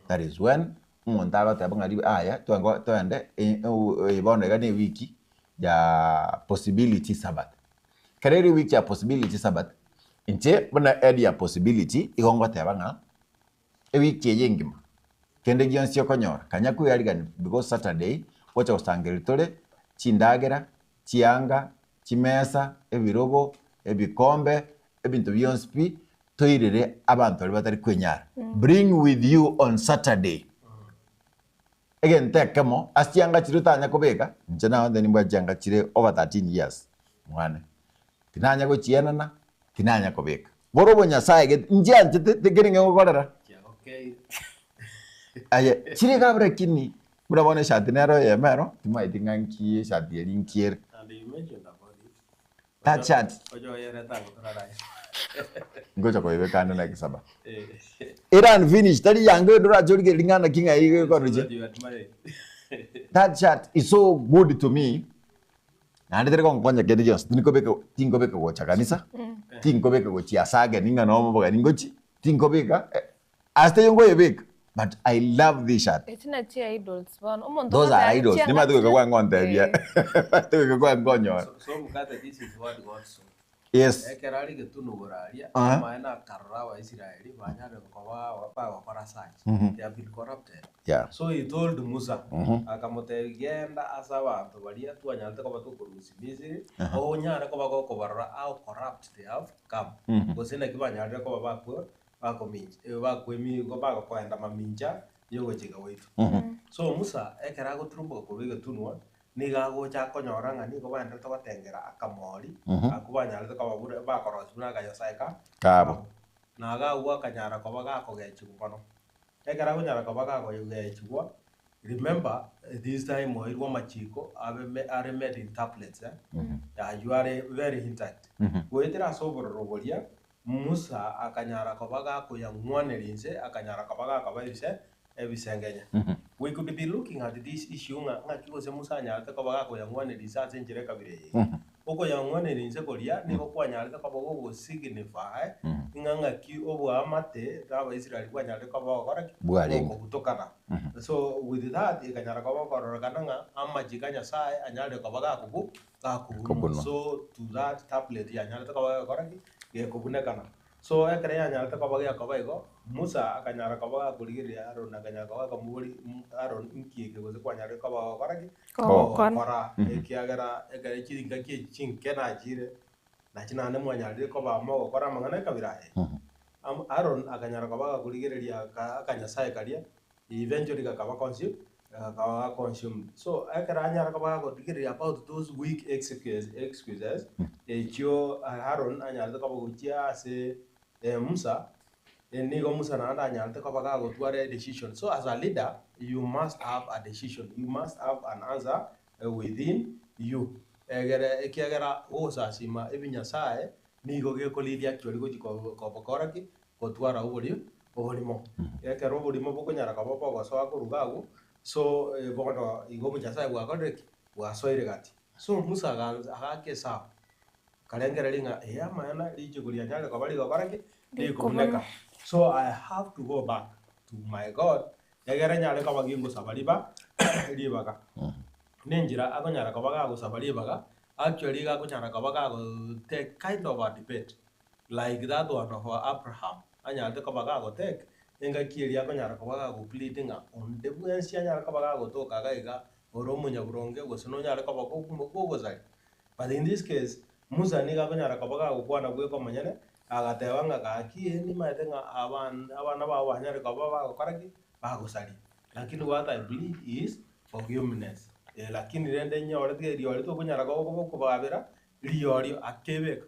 That is when omonto agoteba ng'a ribe aya twengo toende eye bono iga na ewiki ya possibility sabbath. Ekero ere ewiki ya possibility sabbath, inche buna head ya possibility, igo ngoteba ng'a ewiki eye engima, kende gionsi okonyora, kanya koyarigani because Saturday, ngocha gosangereria tore chindagera, chianga, chimesa, ebirogo, ebikombe, ebinto bionsi pi, toirere abanto baria batari kwenyara. Bring with you on Saturday. Egento ekemo, ase chianga chiria otanya kobeka, inche naonte nimbwate chianga chire over 13 years mwane, tinanya gochienana, tinanya kobeka. Boro obonyasae gete, nchianchete tikeri ng'a ngokorera. Aye, chire iga abwo lakini, buna bono eshati nero eyemo ero, timanyeti ng'a nki eshati eria nki ere. And you mentioned about it. That shirt. Oche oyerete ango torarae. Ngocha koyebeka ande next Sabbath. Ere unfinished, tari yango ende orache origererie ng'a naki ng'a iga ekorwa So che. that you admire it. That shirt is so good to me, naende teri gonkonya kende gionsi, tinikobeka tinkobeka gocha kanisa, tinkobeka gochia ase ageni ng'a nomo obogeni ngochie, tinkobeka, ase taiyo nkoyebeka, but I love this shirt. Echi nachio idols bono. Omonto Those are ogoteba idols, chianga nimanyete goika chiria- kwangontebia, Eh. nimanyete goika kwangonyora. So, so mukate this is what God saw. Yes. Ekero are egetunu igoro aria, Aha. amaene akarora Abaisraeli banyarire koba bagokora search. They have been corrupted. Yeah. So he told Musa, akamotebia, Genda ase abanto baria twanyarete koba tokorusia Misiri, onyare koba gokobarora how corrupt they have come. Gose naki banyarire koba bakwe bakomincha bakwemi bagokoenda mamincha y'ogochika gwaito. So Musa ekero agoturumboka korwa egetunwa, nigo agocha akonyora ng'a nigo baenderete gotengera akamori, akwo banyarete koba buna bakorosia buna akanyasae ka Kabo. Na iga agwo akanyara koba gakogechigwa mono. Ekero akonyara koba gakogechigwa, remember this time oirwe amachiko abe me are made in tablets eh, aywo are very intact. Goetera ase obororo boria, Musa akanyara koba gakoyang'waneria inse, akanyara koba gakoba ebise ebisengenya. We could be looking at this issue ng'a ng'aki gose Musa anyarete koba gakoyang'waneria inse ase enchera ekabira eye iga. Okoyang'waneria inse koria nigo kwanyarete koba gogosignify ng'a ng'aki oboamate na Abaisraeli bwanyarete koba bogokora ki? Bwarenge. Bogokobutokana. So with that ekanyara koba okororekana ng'a amachiko a Nyasaye anyarire koba gakobu gakobunwa. Kobunwa. So to that tablet yanyarete koba gegokora ki? Gekobunekana. So ekero yanyarete koba gekoba igo, Musa akanyara koba gakorigereria Aaron, akanyara koba gakomoboria Aaron, inki eke gose kwanyarire koba gogokora ki? Gogokora. Gogokora, ekiagera ekero chingaki echi chinke nachire, nachi naende mwanyarire koba mogokora amang'ana ekabira aya. Aaron akanyara koba gakorigereria aka akanyasae karia, eventually gakaba consumed, gakaba consumed. So ekero anyara koba gakorigereria about those weak excuse excuses, echio Aaron anyarete koba gochia ase Musa, nigo Musa naende anyarete koba gagotwara edecision. So as a leader, you must have a decision, you must have an answer within you. Egere ekiagera gosasima ebinyasae nigo gekolead actually gochia kobokora ki? Gotwara obori oborimo. Ekero oborimo bokonyara koba bogosoa korwa iga agwo, so bono igo obonyasae bwakorire ki? Bwasoire gati. So Musa agansa agaaka esabu, akarengereria ng'a ee amaene richiko rianyarire koba rigokora ki? Rikobuneka. So I have to go back to my God egere nyare koba gingosaba riba ribaga. Nenchera akonyara koba gagosaba ribaga, actually iga akonyara koba gago take kind of a debate like that one of Abraham, anyarete koba gago take engaki eria akonyara koba gago plead ng'a onde bwensi anyare koba gagotoka iga iga ore omonyaboronge gose nonyare koba gogosaria. But in this case, Musa nigo akonyara koba gagokwana bweka omonyene, agateba ng'a gaki ee nimaete ng'a aban abana bao banyare koba bagokora ki? Bagosaria. Lakini what I plead is forgiveness. Eh, lakini rende nyore tiga rirorio tokonyara koba kobabera, rirorio akebeka.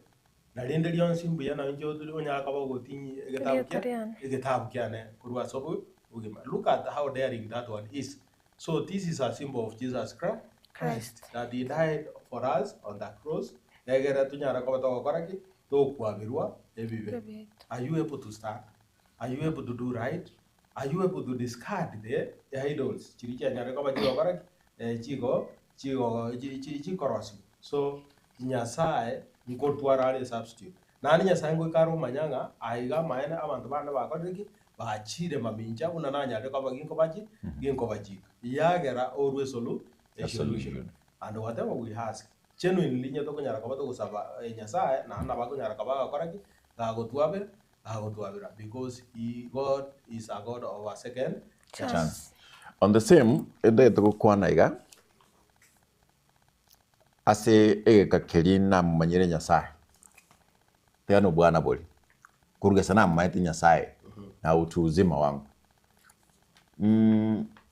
Na rinde rionsi mbuya nonye inche onyare koba ogotinyia egetabu Erieta kia riane. egetabu kiane korwa ase obo obogima. Look at how daring that one is. So this is a symbol of Jesus Christ, Christ. that he died for us on the cross, egere tonyare koba togokora ki? Tokwaberwa ebibe. Ebibe. Are you able to stand? Are you able to do right? Are you able to discard the idols chiria chianyare koba chigokora ki? Eh, chigo chigo chi- chi- chikorosiwa. So Nyasaye nkotwara are esubstitute. Naende Nyasaye ngoika are omanya ng'a aiga amaene abanto bande bakorire ki? Bachire mamincha buna nanyarire koba ginkobachi ginkobachika. Yagera orwe esolu esolution. And whatever we ask, genuinely onye tokonyara koba togosaba Nyasaye naende nabo akonyara koba agokora ki? Gagotwabera gagotwabera because he God is a God of a second chance. Chance. On the same, endagete gokwana iga, Ase egeka keria namomanyire Nyasae, tiga nobwana boria, korwa gesa namomaete Nyasae na utu uzima wangu.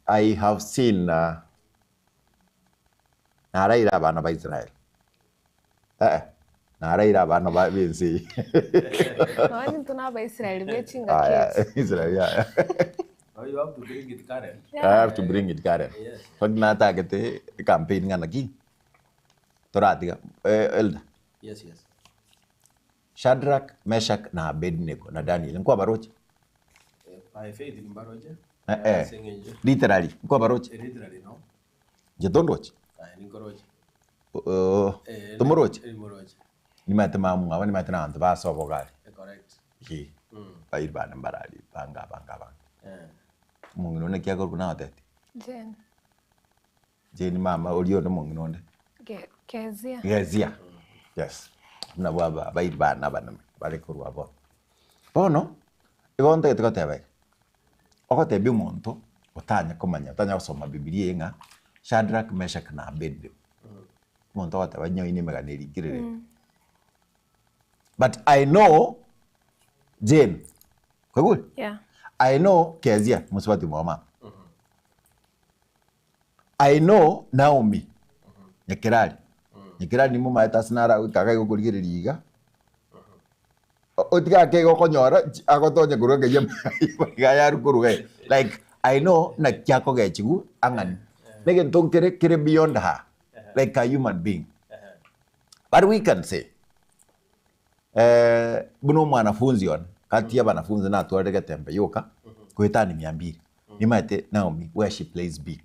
I have seen naraire abana ba Israel, eh naraire abana ba b'ense eye. Nonya intwe na Abaisraeli be chingaki Aya, echi. Israel yaya. Oh, you have to bring it current. I have to bring it current. Yes. In fact, natagete ecampaign ng'a naki toratiga eh, elder Yes, yes. Shadrach, Meshach na Abednego na Daniel nkwabaroche Eh, By faith nimbaroche. Eh, eh. Ase eng'encho. literally nkwabaroche Eh, Literally no. inche tondoche Aye ninkoroche. Uh, Eh, tomoroche Nimoroche. nimanyete mamwabo nimanyete na abanto base obogare Eh, Correct. Ee, Mm. bairi bane mbarari bange abange abange Eh. omong'ina one naki akorokwa nagotebeti Jane. Jane mama oria onde omong'ina onde Ge- Kezia. Gezia yes nabwo aba abairi bane abanene bare korwa abwo. Bono, igo ntagete goteba iga, ogotebia omonto otanya komanya otanya gosoma bibilia eye ng'a Shadrach, Meshach na Abednego, omonto ogoteba nyoine emegano erikire rende. But I know Jane, kwaigure? Yeah. I know Kezia, mosubati omwabo mama. I know Naomi, Nyakerari. Nyakerari nimomaete ase naro agoika iga gokorigereria iga, otige ake iga okonyora agotonya korwa ekeyia iga yarwa korwa iga. Like I know naki akogechigwa ang'ani. Na egento nkere kere beyond her, like a human being. But we can say, buna omwanafunzi one, kati ya abanafunzi natwarire getembe yoka, goetania mia mbili. Nimaete Naomi where she plays big.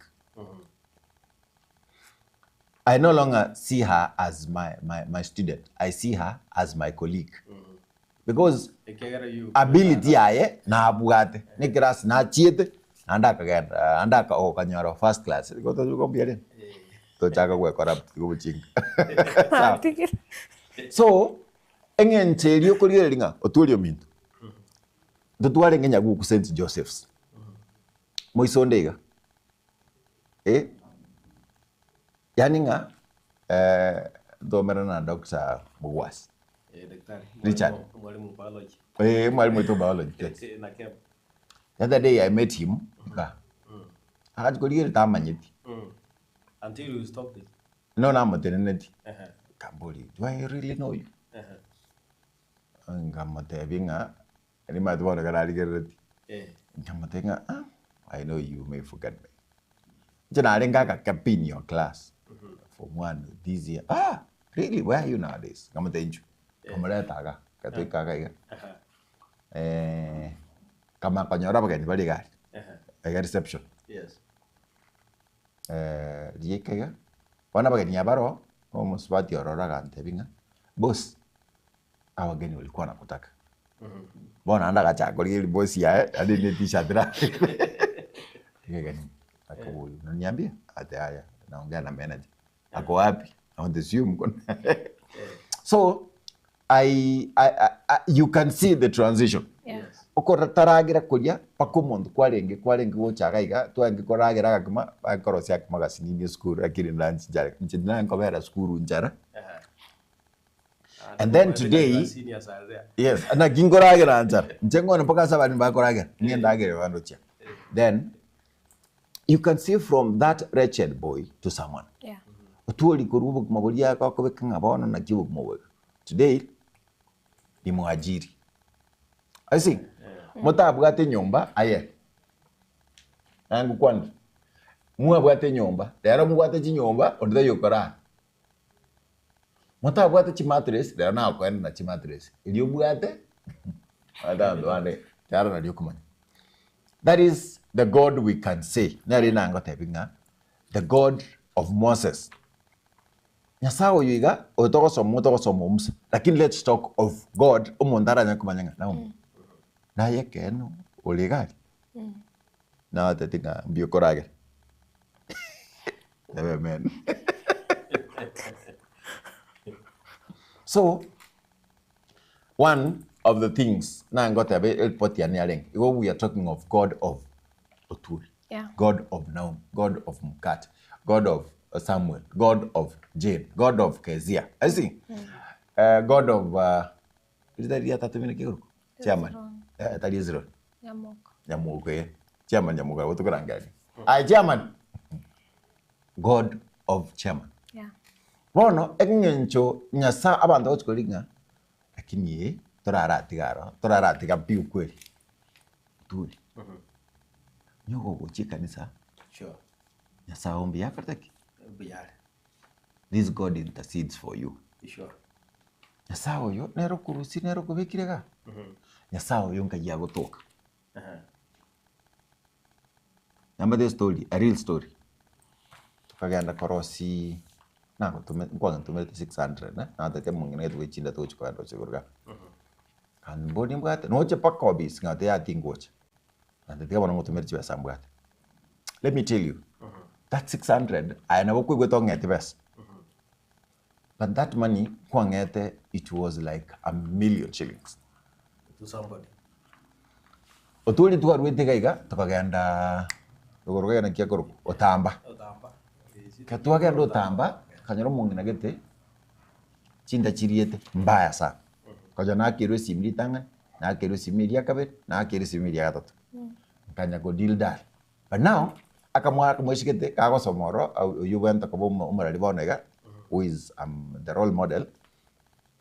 I no longer see her as my, my, my student. I see her as my colleague. Because Ekiagera you ability yaye nabwate ne class nachiete naende akagenda naende aka okanyora first class igo tochi mbuya rende tochaka gwekora tiga obochinga sawa Natigire. so eng'encho eria okorigereria ng'a otwori ominto ntotwarenge nyaguku St Joseph's moiso onde iga eh, yaani ng'a ntomerana na Doctor Mugwasi Eh, daktari. Richard. Mwalimu- Mwalimu biology. Eh, mwalimu wetu wa biology yes. Eh, na chem. The other day I met him iga agachi korigereria tamanyeti Until you stopped it. no namoteneneti Uh-huh. Kambori, do I really know you? Uh-huh. Nkamotebia ng'a nimanyete bono ekero arigerereti Eh. nkamotebia ng'a ah, I know you may forget me. Inche narenge agakapi in your class form one this year. Ah, really where are you nowadays? Nkamotebia inchuo, nkamoreta iga, gatoika iga iga. Uh-huh. Kama konyora abageni bare egari, Uh-huh. iga reception. Yes. Rieka iga, bono abageni aba aro, omosubati ororo agantebia ng'a boss, abageni walikuwa wanakutaka. Bono naende agachaka korigereria boss yaye, yaani ne t-shirt nabegete. Ekegeni, akaboria, unaniambia? Ati yaya, naongea na manager. Ako wapi? Aonte sio mkono. So, I, I, I, I, you can see the transition. Yeah. Okotaragera koria mpaka omonto kwarenge kwarenge gocha iga iga twarenge koragera agakima bakorosia akima gasinini esukuru lakini lunch nchara inche nare nkobera sukuru nchara. And then today, yes, naki nkoragera nchara inche nkone mpaka ase abande bakoragera niye ndagere bandochia. Then you can see from that wretched boy to someone. Yeah. Otwori korwa obogima boria gokobeka ng'a bono naki obogima obo. Today ni mwajiri. I see. Motabwate enyomba aye. Naye ngokwanire. Mwabwate enyomba, rero mobwate chinyomba onde taiyo okorara. Motabwate chimattress, rero nagokoenda na chimattress. Erio obwate, omanyete abanto bande kiaro nario okomanya. That is the God we can say, nere nangotebia ng'a the God of Moses. Nyasae oyo iga, oyo togosoma togosoma Musa, lakini let's talk of God omonto aranyare komanya ng'a Naomi, naye ekeene ore iga aria? Nabatebeti ng'a mbuya okoragera. Tebe amen. So, one of the things nangoteba eripoti yane yarenge, igo we are talking of God of Oturi. Yeah. God of Naomi, God of Mukate, God of Samuel, God of Jane, God of Kezia. I see. God of rita riria tatumire kiguru? Chairman. Hezron. Tari Hezron. Nyamoka. Nyamoka eh. Chairman Nyamoka nabo tokorangereria. Aye chairman. God of chairman. Yeah. Bono eng'encho Nyasae abanto bagochi koria ng'a lakini eh toraratiga aro, toraratiga pi ukweli. Turi. Nigo ogochia ekanisa, Sure. Nyasae oo mbuya akorete ki? Mbuya are. This God intercedes for you. Sure. Nyasae oyo nere okorusia nere okobekire igaa, Nyasae oyo nkai agotoka. Nambate estory, a real story. Tokagenda korosia nagotome nkwantomerete 600 eh, natete omong'ina gete bwe chinda togochia kogenda gochia igoro igaa. Akamboria nimbwate, noche mpaka obisi ng'a yaya tingocha. Naende tiga bono ngotomere chibesa mbwate. Let me tell you, that 600 aye nabo okoigwete ong'ete besa, but that money kwang'ete it was like a million shillings. To somebody. Otwori twarwete iga iga, tokagendaaa rogoro iga naki akorokwa, Otamba. Otamba. Ekero twagenda Otamba, tokanyora omong'ina gete, chinda chiriete mbaya sana. Konya nakerwa esimi ritang'ani, nakerwa esimi eria kabere, nakerwa esimi eria gatato. Nkanya ko deal dal. But now, akamwana akamoisigete kagosoma oro, oywo obwenerete koba omo omorari bono iga, who is the role model,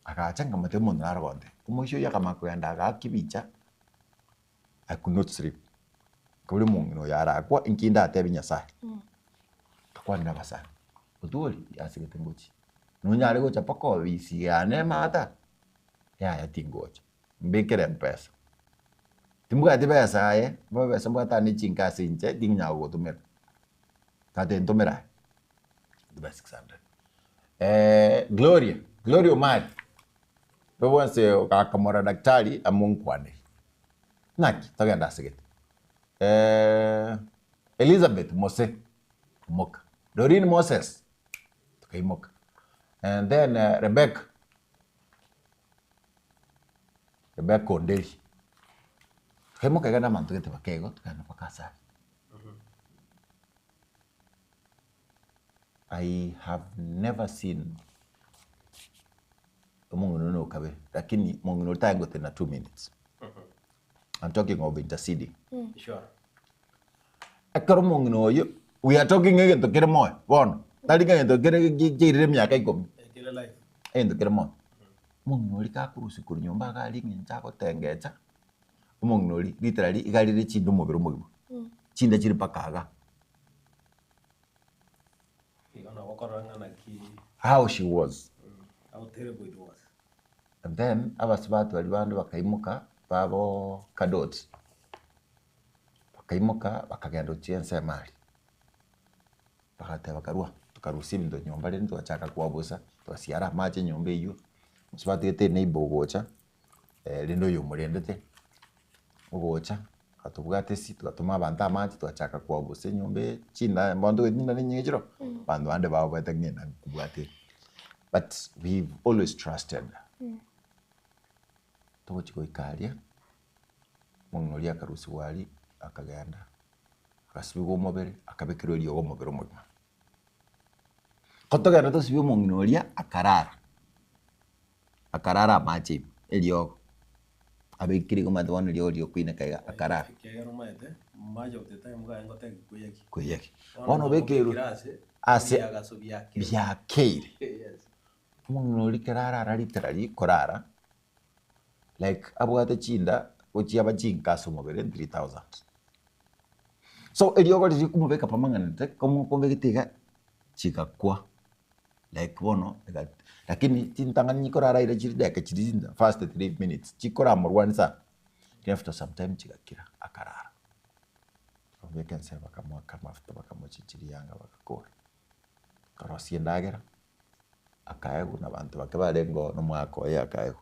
agacha nkamotebia omonto nare gontebia. Omoisia oyio akamanya kogenda agaaka ebicha, I could not sleep. Nkaboria omong'ina oyo arakwa, inki ndatebie Nyasaye? Nkakwanera abasani, otwori yasegete ngochia. Nonyare gocha mpaka obisi yane emata? Yaya tingocha, mbekere mpesa. Timbwati besa aye, bobe besa mbwate ane chinka ase inche tinyara gogotomera. Tata ntomera aye, ntome 600. Gloria, Gloria Omari, intwe bwensi gakamorora daktari amonkwaneri, naki togende ase gete. Elizabeth Mose, imoka. Doreen Moses, tokaimoka. And then Rebecca, Rebecca Onderi, tokaimoka iga na abanto gete bake igo, tokagenda mpaka ase aria. I have never seen omong'ina one okabere, lakini omong'ina oria tari gotenena 2 minutes. I'm talking of interceding. Sure. Ekero omong'ina oyo, we are talking egento kere moyo bono, tari ng'a egento kere kiairire emiaka ikomi, Kere life. egento kere moyo. Omong'ina oria gakorusia korwa nyomba iga aria eng'encho agotengecha, omong'ina oria literally iga arire chinda omobere omogima, chinda chire mpaka igaa. Igo nabo okorora ng'a naki How she was. how terrible it was. And then abasubati baria bande bakaimoka babo Kadoti, bakaimoka bakagenda gochia ensemo aria, bagateba karua, tokarusia ebinto nyomba rende togachaka kwabusa, togasiara amache enyomba eywo, mosubati gete eneighbour ogocha. Rende oyo omorendete, ogocha akatobwata esi, togatoma abanto amache, togachaka koabusa enyomba eye, chinda bono togete chinda nenyinge chiroo, abanto bande babwate ng'a enda nkobwate ere. But we've always trusted. Togochia goika aria, omong'ina oria akarusiwa aria, akagenda, agasibigwa omobere, akabekerwa eriogo omobere omogima. Ko togenda tosibie omong'ina oria akarara, akarara amache ime, eriogo, abekire igo omanyete bono eriogo riokoineka iga, akarara. Ekiagera omanyete, much of the time iga ngoteba kweyaki. Kweyaki. Bono obekeirwe ase ebiagaso biakeire. biakeire. Yes. Omong'ina oria ekero arara literally korara, like abwate chinda gochia chinka ase omobere 3000. So eriogo riria okomobeka permanent komobegete iga chigakwa like bono ega lakini chintang'ani chikorara ira chire dakika chiria chinsa first 3 minutes chikoramorwania sana, lakini after some time chigakira akarara. Bakamobeka ense bakamoaka amafuta bakamochichiria yanga bagakora. Bakarosia endagera, akaegwa na abanto bake barenge oo na omwaka oye akaegwa.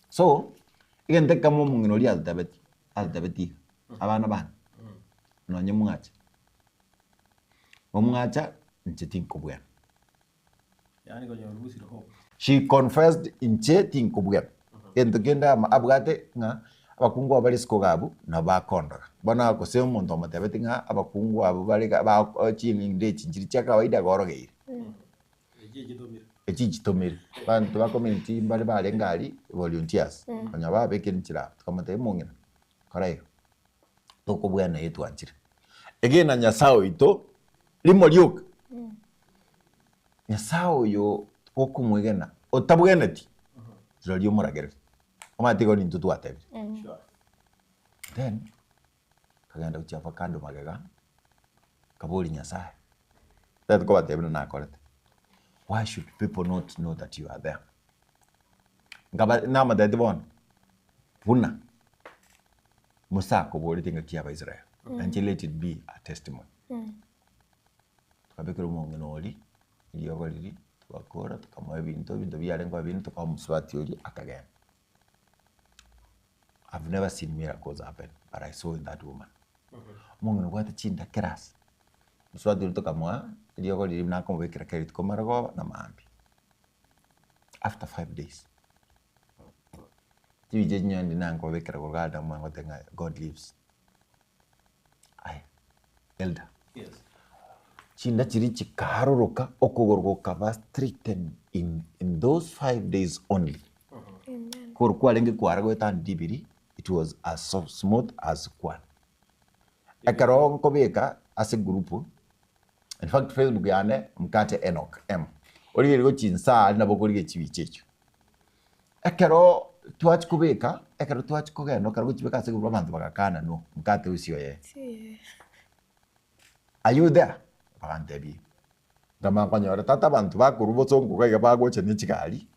So, egento ekemo omong'ina oria atotebetie, atotebetie iga, abana bane, nonye mwacha, omwacha inche tinkobwena. Yaani konya orusire hope. She confessed inche tinkobwena. Egento kende ama abwate ng'a abakungu aba bare isiko iga abwo nabo bakondora. Bono gose omonto omotebeti ng'a abakungu abwo bare iga ba ching'ende echi nchiri chia kawaida iga orogeire. Echi echitomire. Echi nchitomire. Abanto ba community mbare barenge aria volunteers, konya babekire nchera abwo. Tokamotebia omong'ina, kora iga, tokobwena eye twanchire. Egena Nyasaye oito rimo rioka. Nyasaye oyo okomwegena otabweneti, rirorio omoragereria. Omanyete igo nintwe twatebire. Sure. Then, nkagenda gochia avocado magega, nkaboria Nyasaye, tari kobatebia buna nakorete, why should people not know that you are there? Nkaba namotebetie bono, buna Musa akoboretie engaki ya abaisrael, nainche let it be a testimony. Tokabekera omong'ina oria, eriogo riria, togakora, tokamoa ebinto, ebinto biarenge koba binde, tokamoa omosubati oria akagenda. I've never seen miracles happen, but I saw in that woman. Omong'ina obwate chindakera ase, omosubati oria tokamoa eriogo riria buna akomobekera kera rituko marogoba na maambia. After 5 days, chibicha echi nonye ndina nkobabekera korwa kare namanya goteba ng'a God lives. Aye, elder. Yes. Chinda chiria chikaaroroka, okogoro gokaba straighten in those 5 days only. Amen. Kogoro kwarenge kwara goetania ribiri, it was as so smooth as kwane. Ekero nkobeka ase group, in fact Facebook yane Mkate Enock M, origereria gochia inse aria nabo okorigereria chibicha echio. Ekero twachia kobeka, ekero twachia kogenda ekero gochibeka ase group abanto bagakana no, Mkate osie oye. Siye. Are you there? Bagantebia, nkamanya konyora tata abanto bakorwa bosongo iga iga bagocha ne chigari,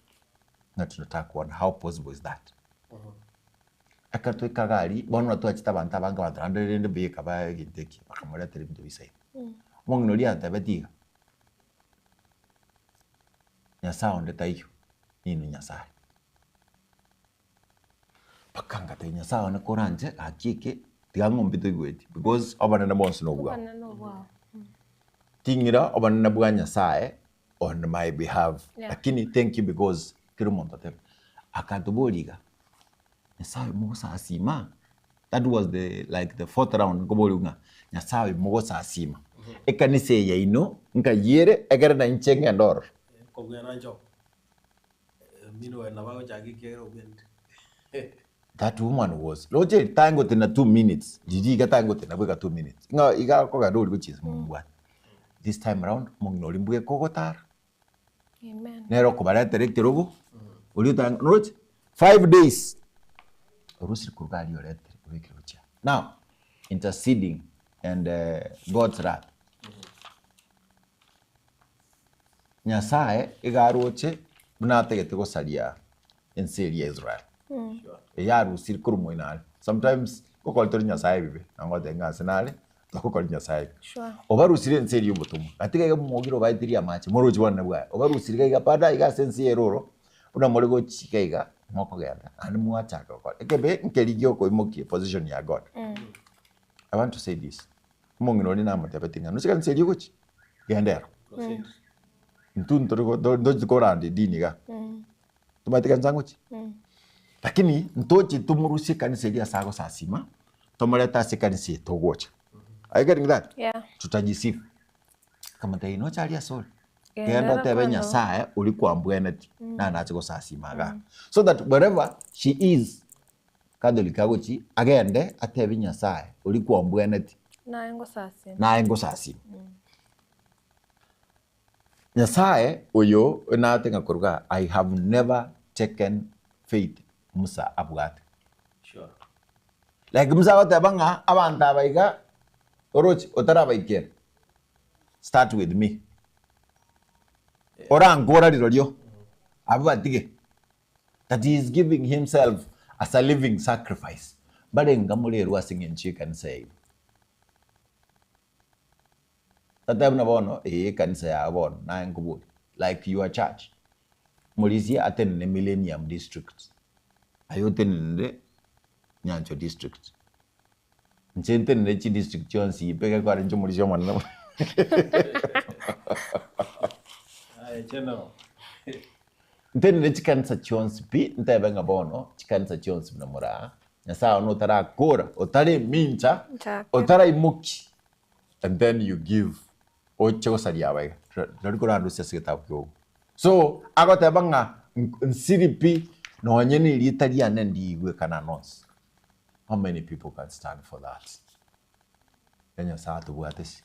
ng'a tunataka kuona how possible is that? Ekero twaika iga aria, bono nabo twachete abanto abange abanto naende rende mbuya ekaba egento eke, bakamoretera ebinto bisaine. Omong'ina oria antebetie iga, Nyasaye onde taiyo, ninwe Nyasaye. Mpaka ngatebia Nyasaye one koranche gaki eke, tiga ng'ombe toigweti because obonene bwonsi nobwao. Obonene obwao. Ting'ira obonene bwa Nyasaye on my behalf, lakini thank you because kera omonto atebe. Akatoboria iga, Nyasaye mogosasima? That was the like the fourth round nkoboria ng'a Nyasaye oyo mogosasima, ekanisa eye yaino nkai ere ekere nainche ng'ende ororo. Kobwena ncho. Meanwhile nabo agochaka ekiagera obwenire. That woman was roche tangotenena 2 minutes riria iga tangotenena bweka 2 minutes ng'a iga akogenda oria gochia ase mobwate. This time round omong'ina oria mbweka ogotara Amen. nere okobaretera ekerogo oria otang roche 5 days orusire korwa aria oretire obekire gochia. Now interceding and God's wrath. Nyasaye iga aroche buna atagete gosaria ense eria ya Israel. Sure. Eyarusire korwa moino are. Sometimes ngokora tore Nyasaye ebibe, na ngoteba ng'a ase nare, togokora Nyasaye ebibe. Sure. Obarusire ense eria obotomwa. Gati iga omogire obaetirie amache, moroche obonene bwaye. Obarusire iga iga pada iga ase ense ya eroro, buna more gochika iga, Mokogenda naende mwachaka gokora ekebe nkeri giokoimokia position ya God. I want to say this, omong'ina oria namotebetie ng'a noche ekanisa eria ogochia, genda ero. Proceed. Intwe ntori go ntochi koranda edini igaa, tomanyete ekanisa ngochia? Lakini ntoche tomorusie ekanisa eria ase agosasima, tomorete ase ekanisa eye togocha. Are you getting that? Yeah. Tutajisifu. Akamotebia noche aria ase ore, Genda genda otebe kwanza. Nyasaye oria kwambwenetie, nane nache gosasima igaa. So that wherever she is, Catholic agochia, agende atebie Nyasaye oria kwambwenetie, Naye ngosasima. naye ngosasima. Nyasaye oyo nate ng'a koruga aa, I have never taken faith Musa abwate. Sure. Like Musa agoteba ng'a abanto aba iga oroche otarabaikera start with me. Orankora rirorio abwo batige that he is giving himself as a living sacrifice. Mbarenga morerwe ase eng'encho y'ekanisa yaino. Totebe buna bono ee ekanisa yago bono naye nkoboria like your church morisia atenene Millennium district aye otenenere Nyanchwa district inche ntenenere chidistrict chionsi ipe gekogera inche omorisia omonene mono. Aye general. Ntenenere chikanisa chionsi pi ntebe ng'a bono chikanisa chionsi buna more aa Nyasaye one otarakora otaremincha Nchake. otaraimoki and then you give oche gosaria aba iga tari korandusia ase egetabu ki'obogima. So agoteba ng'a nsiri pi nonye na erieta riane ndiigwekana nonsi. How many people can stand for that? Iga Nyasaye atobwate si.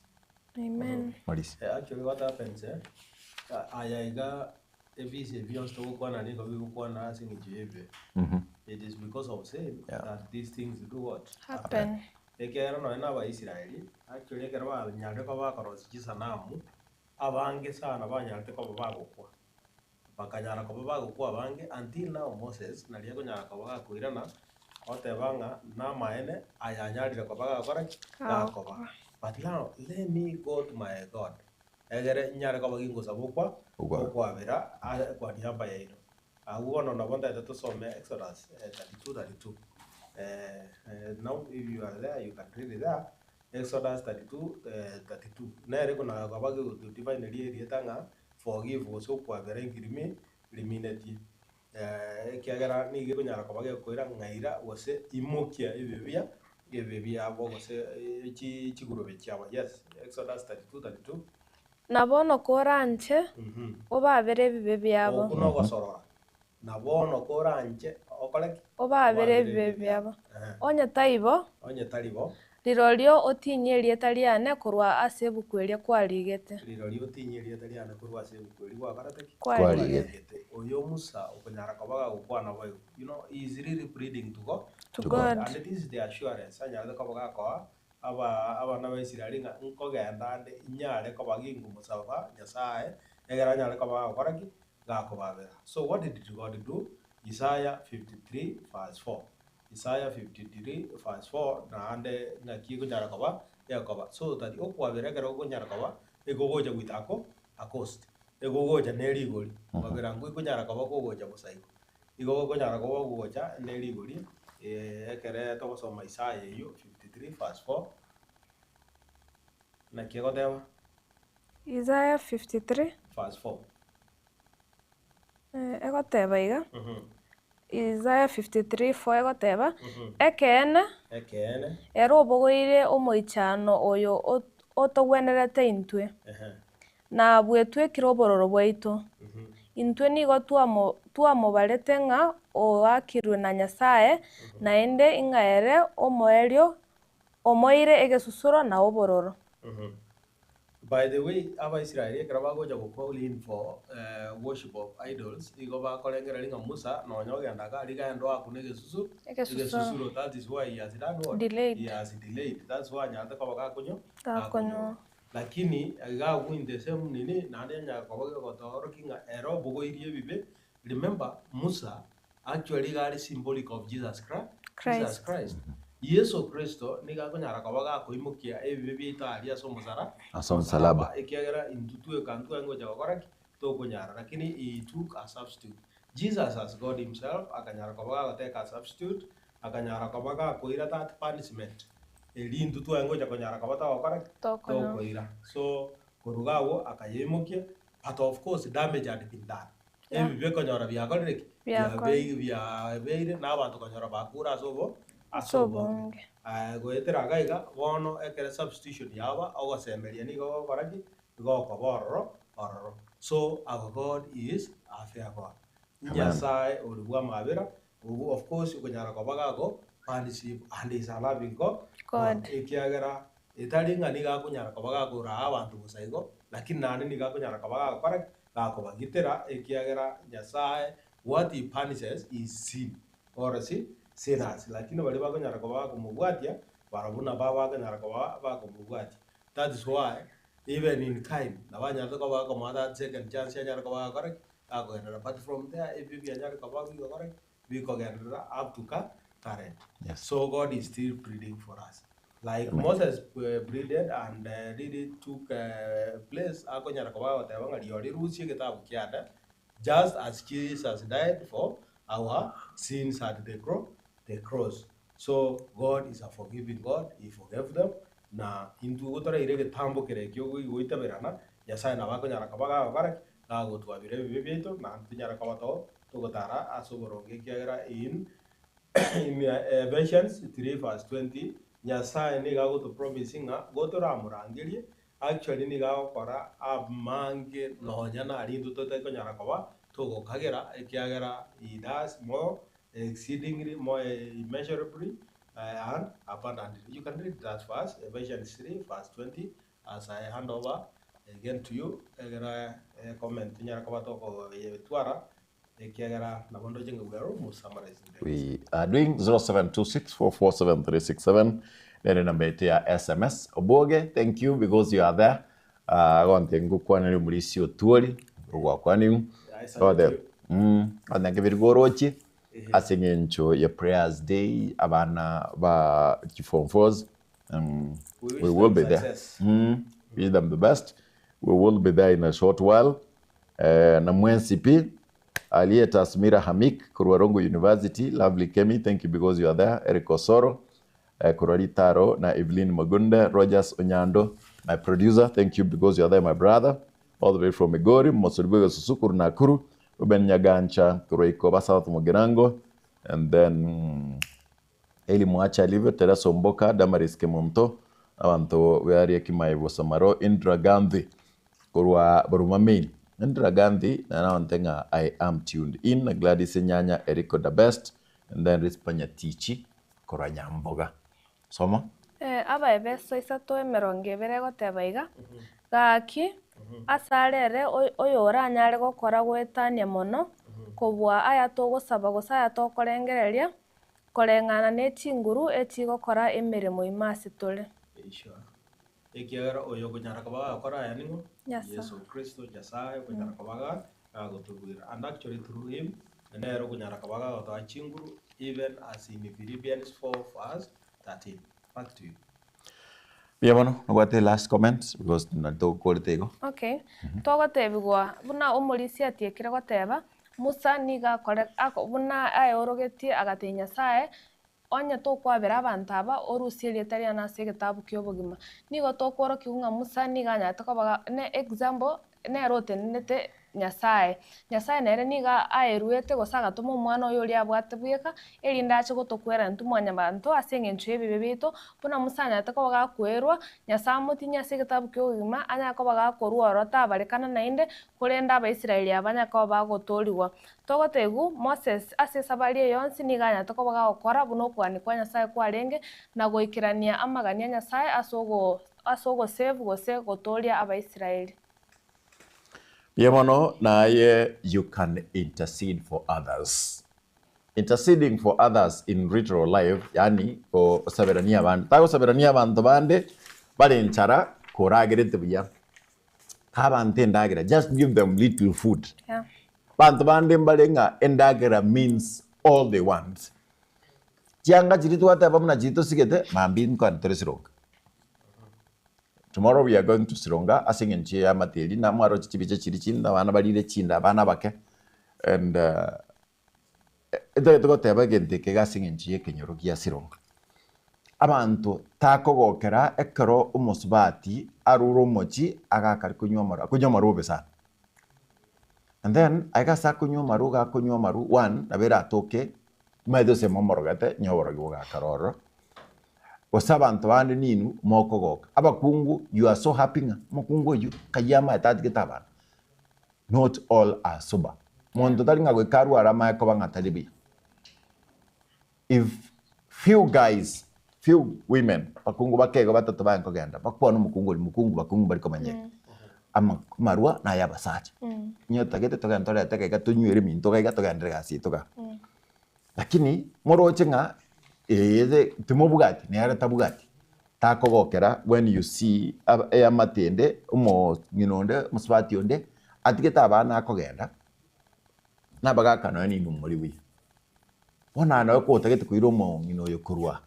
Amen. Marisi. Eh, actually what happens eh, aya iga ebise ebi bionsi togokwana nigo bigokwana ase eng'encho y'ebibe. It is because of sin Yeah. that these things do what? Happen. Ekiagera nonya na Abaisraeli, actually ekero banyarire koba bakorosia chisanamu, abange sana banyarete koba bagokwa. Bakanyara koba bagokwa abange until now Moses naria akonyara koba gakoirana, oteba ng'a namaene aya anyarire koba gakora ki? Gakoba. But now let me go to my God, egere nyare koba gingosaba okwa Okwa- okwabera ase kwa niaba yaino. Agwo bono nabo ntaete tosome Exodus 32 32. Now if you are there you can read it there, Exodus 32 32. Nere buna koba gegotodefineria erieta ng'a forgive gose okwabera enkirimi riminetie. Ekiagera nigo ekonyara koba gekoira ng'aira gose imokia ebibe bia ebibe biabo gose chi chigurube chiabo. Yes, Exodus 32 32. Na bono koranche, obabere ebibe biabo. Okwo nogosorora. Na bono koranche okore ki? Obabere ebibe biabo. Onye taibo, Onye tari bo, rirorio otinyie erieta riane korwa ase ebuku eria kwarigete. rirorio otinyie erieta riane korwa ase ebuku eria gwakorete ki? Kwarigete. Kwarigete. Oyo Musa okonyara koba gagokwana boigo. You know, he is really pleading to God. To God. And this is the assurance anyarete koba gakoa aba abana ba Israeli ng'a nkogenda ande inyare koba gingomosaba Nyasaye, egere anyare koba gagokora ki? Gakobabera. So what did God do? Isaiah 53 verse 4. Isaiah 53 verse 4 naende ng'aki ekonyara koba gekoba. So that okwabera ekero okonyara koba, ekogocha goita ako acost, ekogocha ne rigori, kwabera nko ekonyara koba kogocha bosa igo. Igo gokonyara koba ogocha ne rigori, ekere togosoma Isaya eyio 53 verse 4, naki egoteba? Isaiah 53 Verse 4. Egoteba iga, Isaiah 53 4 egoteba, Ekeene, Ekeene. ere obogoire omoichano oyo otogwenerete intwe, Na bwetwekire obororo bwaito. Intwe nigo twamobarete ng'a oakirwe na Nyasae, naende ing'a ere omoerio omoeire egesusuro na obororo. By the way, Abaisraeli ekero bagocha go call in for worship of idols, igo bakorengereria ng'a Musa nonya ogenda iga aria iga endo akune egesusu, Egesusuro. That is why he has done what? Delayed. He has delayed. That's why anyarete koba gakonyo Gakonywa. Lakini iga agwo in the same nini, naende yanyara koba gegotoorokia ng'a ere obogoirie ebibe. Remember, Musa actually iga are symbolic of Jesus Christ, Jesus Christ. Christ. Yeso Kristo nigo akonyara koba gakoimokia ebibe biaito aria ase omosara, Ase omosalaba. ekiagera intwe tweka ntwarenge gocha gokora ki? Tokonyara. Lakini he took a substitute. Jesus as God himself akanyara koba gagoteka a substitute, akanyara koba gakoira that punishment eria intwe twaye ngocha konyara koba togokora ki? Tokonyora. Tokoira. So koruga agwo akayeimokia but of course damage had been done. Yeah. Ebibe konyora biakorire ki? Biakorire. Biabei biabeire na abanto konyora bakure ase obo ase Ase obonge. obonge. Aye goetera iga iga, bono ekere substitution yaba, ogosemeria nigo gokora ki? Gokoba ororo ororo. So our God is a fair God. Amen. Nyasaye ore bw'amabera, obwo of course okonyara koba gago punish and is a loving God, God. ekiagera etari ng'a nigo akonyara koba gakoraa abanto bosa igo, lakini naende nigo akonyara koba gagokora ki? Gakobagitera, ekiagera Nyasaye what he punishes is sin or si sinners, lakini baria bakonyara koba bakomobwatia, barabwo nabo abakonyara koba bakomobwatia. That is why even in Cain nabo anyarete koba akomoa that second chance anyare koba agokora ki? Akogenderera but from there ebio bianyare koba bigokora ki? Bikogenderera up to ka current. Yes. So God is still pleading for us. Like Moses pleaded and really took place akonyara koba agoteba ng'a rirorio rirusie egetabu kiane just as Jesus died for our sins at the cro the cross. So God is a forgiving God, he forgave them na intwe igo toraire egetambo kere ekio goitaberana, Nyasaye nabo akonyara koba gagokora ki? Gagotwabera ebibe biaito naende tonyare koba to togotara ase oboronge ekiagera in in Ephesians 3 verse 20 Nyasaye nigo agoto promise ng'a gotoramorangerie actually nigo agokora amange nonya naria intwe totari konyara koba togokagera ekiagera he does more exceedingly more immeasurably and abundantly. You can read that verse, Ephesians 3 verse 20 as I hand over again to you egere comment tonyare koba tokoyetwara ekiagera nabo ndoche ng'a we are almost summarizing the We are doing 0726447367 nere namba yetu ya SMS. Oboge, thank you because you are there. Uh, agonte ngokwanere omorisia otuori ogwakwaniwu. I salute Othe you. onye nkebiri gorochie ase eng'encho ya prayers day abana ba form fours We wish we will them be there. success. Wish them the best. We will be there in a short while. Eh, na mwensi pi aliye Tasmira Hamik korwa Rongo University, lovely Kemi, thank you because you are there. Eric Osoro eh, korwa Ritaro na Evelyn Magunde, Rogers Onyando, my producer, thank you because you are there my brother. All the way from Migori, Mosoribwega Susu korwa Nakuru, Ruben Nyagancha korwa Ikoba South Mugirango, and then Eli Mwacha alivyo, Teresa Omboka, Damaris Kemonto, abanto bearia Kimai Bosamaro, Indra Gandhi korwa Boruma Main. Indra Gandhi naonte ng'a I am tuned in, Gladys Nyanya, Eriko the best, and then Rispa Nyatichi korwa Nyamboga. Soma. Eh, Abaefeso isato emerongo ebere egoteba iga, Gaki, asare ere oyoranyare gokora goetania mono kobua aya togosaba gose aya tokorengereria, koreng'ana ne chinguru echigokora emeremo ime ase tore. Sure. Ekiagera oyo okonyara koba gagokora aya ning'o? Nyasae. Yeso Kristo, Nyasae okonyara koba ga gagotoruera. And actually through him, nere okonyara koba gagotoa chinguru even as in Philippians 4 verse 13. Back to you. Mbuya mono, nobwate last comment because nari togokorete igo. Okay, togotebigwa buna omorisia atiekire goteba, Musa nigo akore ako buna aeorogetie agatebia Nyasaye, Onye tokwabera abanto aba, orusie erieta riane ase egetabu ki'obogima. Nigo tokworokigwa ng'a Musa nigo anyarete koba ga ne example nere otenenete Nyasae. Nyasae nere nigo aeruete gose agatoma omwana oye oria abwate bweka, erinde ache gotokwera intwe mwanyabanto ase eng'encho y'ebibe biaito, buna Musa anyarete koba gakwerwa, Nyasae amotinyie ase egetabu ki'obogima, anyare koba gakorwa ororo tabarekana naende, korende Abaisraeli aba banyare koba bagotoorigwa. Togotebiwa, Moses ase esabari eye yonsi nigo anyarete koba gagokora buna okogania kwa Nyasae kwarenge, na goikerania amagani a Nyasae ase ogo ase ogosave gose gotooria Abaisraeli. Mbuya mono naye you can intercede for others. Interceding for others in literal life yaani gosaberania abande. Tagosaberania abanto bande bare enchara koragerete buya. Ka abanto endagera just give them little food. Yeah. Abanto bande mbare ng'a endagera means all they want. Chianga chiria twateba buna chiria tosigete mambia nkwane tore sironga. Tomorrow we are going to Sironga ase eng'encho ya amateri na mwaroche chibicha chiria chinde abana barire chinda abana abake. And ntagete goteba egento eke iga ase eng'encho y'ekenyoro gia Sironga. Abanto takogokera ekero omosubati arure omochie agakare konywa amarwa, akonywa amarwa bobe sana. And then aiga ase akonywa amarwa iga akonywa amarwa, one, nabo eratoke omanyete gose momorogete onye oborogi bogakara ororo, gose abanto bande ninwe mokogoka. Abakungu you are so happy ng'a omokungu oyio kayia amaete atigete abana. Not all are sober. Monto tari ng'a goika arware amaye koba ng'a tari buya. If few guys, few women, bakungu bakeigo batato baye nkogenda, bakwane omokungu oria, mokungu bakungu mbari komanya iga. Ama amarwa naye abasacha. Onye otagete togende torete iga iga tonywere eminto iga iga togenderere egasi yaito igaa. Lakini moroche ng'a eeh timobwati nere tabwati, takogokera when you see aba eamate ende omong'ina onde omosubati onde atigete abana akogenda, nabagaka nonya ninwe more buya. Bono aye nonya kotagete koira omong'ina oyo korwa,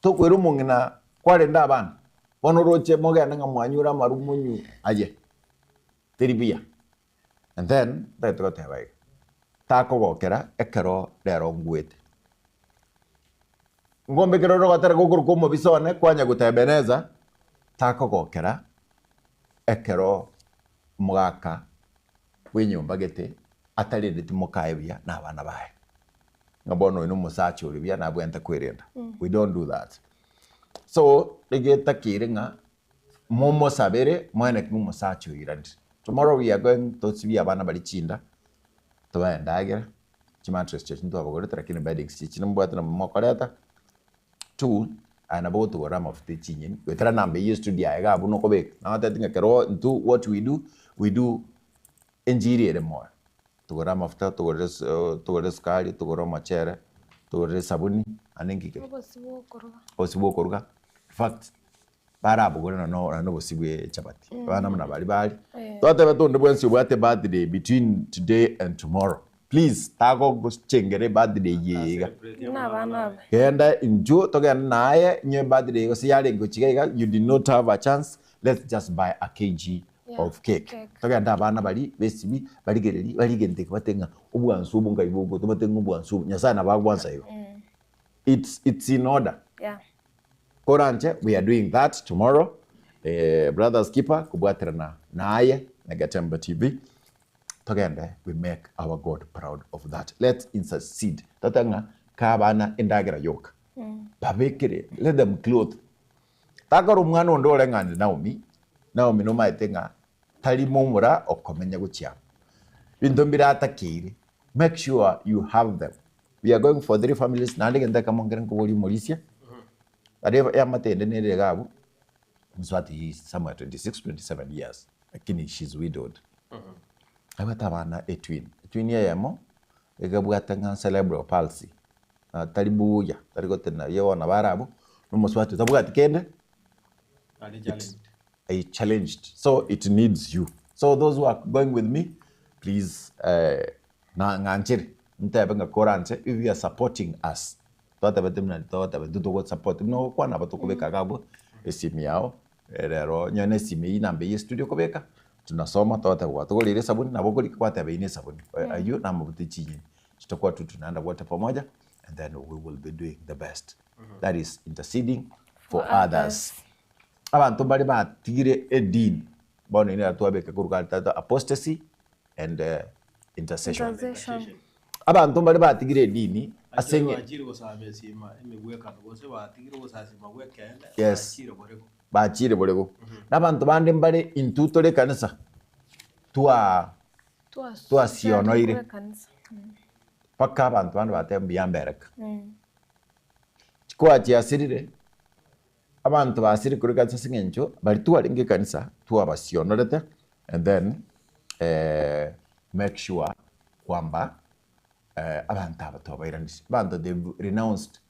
tokoira omong'ina kwarende abana, bono oroche mogende ng'a mwanyure amarwa monywe aye, teri buya. And then ntagete goteba iga, takogokera ekero rero ngwete. Ngombekere ore ogotera gokorokwa omobisa one kwanya goteba Ebeneza, takogokera ekero omogaka bw'enyomba gete atarendeti mokaye buya na abana baye. Ng'a bono oyo nomosacha ore buya nabwenerete kwerenda. We don't do that. So, egetakeire ng'a momosabere moene ki omosacha oyo oiranire. Tomorrow we are going tosibie abana baria chinda, tobae endagera, chimattress chiachi ntwabagorete lakini beddings chiachi nimbwate nabo mokoreta. Two, aye nabo ogotogorera amafuta e chinyeni, goetera namba eyio estudio aye iga abwo nokobeka. Nagotebeti ng'a ekero intwe what we do, we do enchiri ere moyo. Togore amafuta, togore togore esukari, togore omochere, togore esabuni, naende nki kere? Obosie bwa okoruga. Obosie bwa okoruga, in fact, barabogore nonya nonya obosie bwa echabati, abana buna baria baria. Twatebete onde bwensi obwate birthday between today and tomorrow, please tagogochengera ebirthday eye iga. Buna abana aba. Genda intwo togende naye, onye ebirthday gose yarenge gochia iga iga, you did not have a chance, let's just buy a kg of cake. Togende abana baria besibi barigererie barie egento eke batebe ng'a obwansu obo nkai bogocha batebe ng'a obwansu obo Nyasaye nabo agwansa igo. It's it's in order. Yeah. Koranche we are doing that tomorrow eh, brothers keeper kobwaterana naye na Getembe TV togende we make our God proud of that. Let's intercede. Totebe ng'a ka abana endagera yoka babekere let them clothe Takora omwana onde oreng'anire Naomi, Naomi nomaete ng'a tari momura okomenya gochia amo. Binto mbire atakeire, make sure you have them. We are going for three families, naende egento ekemo nkere nkoboria omorisia, aria eamate ende nere iga abwo, mosubati is somewhere 26, 27 years, lakini she is widowed. Abwate abana etwin, etwin eyemo, egabwate ng'a cerebral palsy. Tari buya, tari gotenena buya bono nabo are abwo, na omosubati otabwati kende, Are challenged. a challenged so it needs you. So those who are going with me, please na ng'anchere, ntebe ng'a koranche if you are supporting us, twatebete buna togoteba intwe togosupport buna ogokwana aba tokobeka iga abwo, esimi yao, rero onye na esimi eywo namba eywo estudio okobeka, tunasoma togoteba gwatogoreire esabuni nabo okorika gwateba eywo na esabuni, aywo namabuta echinyeni. Tutakuwa tu tunaenda wote pamoja and then we will be doing the best. That is interceding for others. Abanto mbare batigire edini bono ine twabeka korwa kare tata apostasy and uh, intercession. Intercession. Abanto mbare batigire edini ase Ase eng'e bachire gosaba esima emegwekano gose batigire gosasima gw'ekeene Yes. bachire borego. bachire borego. Na abanto bande mbare intwe tore ekanisa twa Twasionoire. Mpaka abanto bande bateba mbuya mbereka. Chikoa chiasirire, abanto basirire korwa ekanisa ase eng'encho baria twarenge ekanisa twabasionorete and then make sure kwamba abanto aba twabairanetie. Abanto they've renounced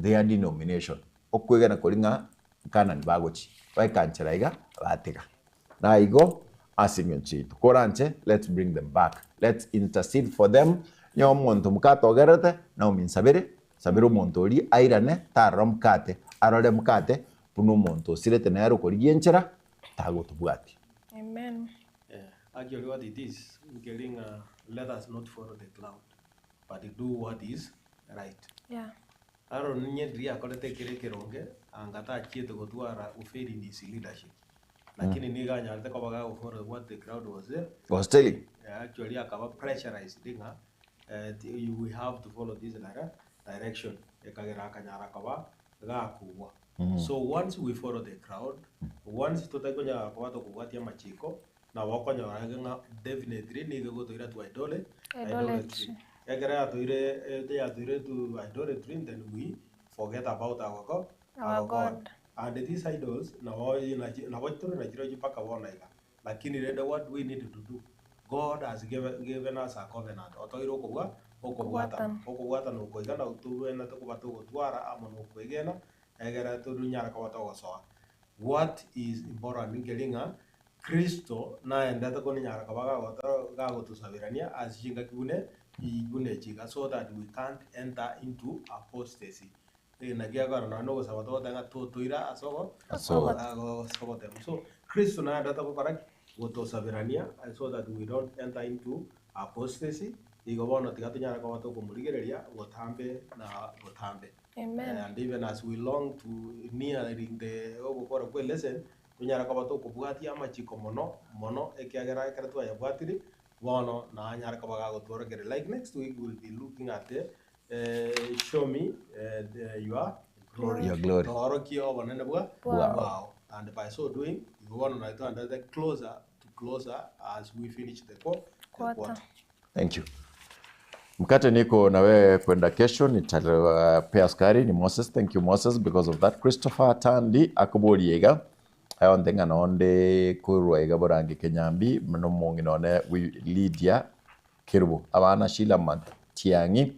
their denomination, okwegena koria ng'a Canaan bagochia, baika nchera iga batiga. Na igo ase engencho yaito koranche let's bring them back, let's intercede for them, onye omonto mokate ogererete Naomi nsabere, nsabere omonto oria airane tarora mokate, arore mokate buna omonto osirete nere okorigia enchera tagotobwatia. Amen. Actually what it is, nkeri ng'a let us not follow the cloud, but do what is right. Yeah. Aaron onye riria akorete ekere ekeronge, anga tachiete gotwara ufail in his leadership. Lakini nigo anyarete koba gagofollow what the crowd was Was telling. Actually akaba pressurized ng'a we have to follow this direction, ekagera akanyara koba gakogwa. So once we follow the crowd, once totari konyara koba tokobwatia amachiko, nabo okonyora ng'a definitely nigo egotoira to Idolatry. Ekero yatoire yatoire to idolatry then we forget about our God, Our God. And these idols nabo nabo tore nachirochio mpaka bono iga. Lakini rende what we need to do, God has given us a covenant, otoire okobwa okobwatana. Okobwatana oko iga nabo tobwenerete koba togotwara amo na okwegena, egere tonyare koba togosoa. What is important nkeri ng'a Kristo naendete konyara koba gagotosaberania ase chingaki buna buna echi iga so that we can't enter into apostasy. Naki ekero nonye na ogosaba togoteba ng'a totoira ase ogo Ase ogo. ase ogoteba. So Kristo naendete gokora ki? Gotosaberania so that we don't enter into apostasy, igo bono tiga tonyare koba tokomorigereria botambe na botambe. Amen. And even as we long to nearing the ogokora kwa elesson, tonyare koba tokobwatia amachiko mono mono ekiagera ekero twayabwatire, bono nanyare koba gagotworokereria. Like next week we will be looking at the show me your glory. Your glory. Toorokie obonene bwa Bwao. bwao. And by so doing, igo bono naye twaendete closer to closer as we finish the the Quarter. quarter. Thank you. Mkate niko na wewe kwenda kesho, nitapea sukari ni Moses. Thank you Moses because of that. Christopher Tandi akobori iga ayonte ng'a nonde korwa iga borange Kenyambi nomong'ina one Lydia Kerubo abana Sheila Matiang'i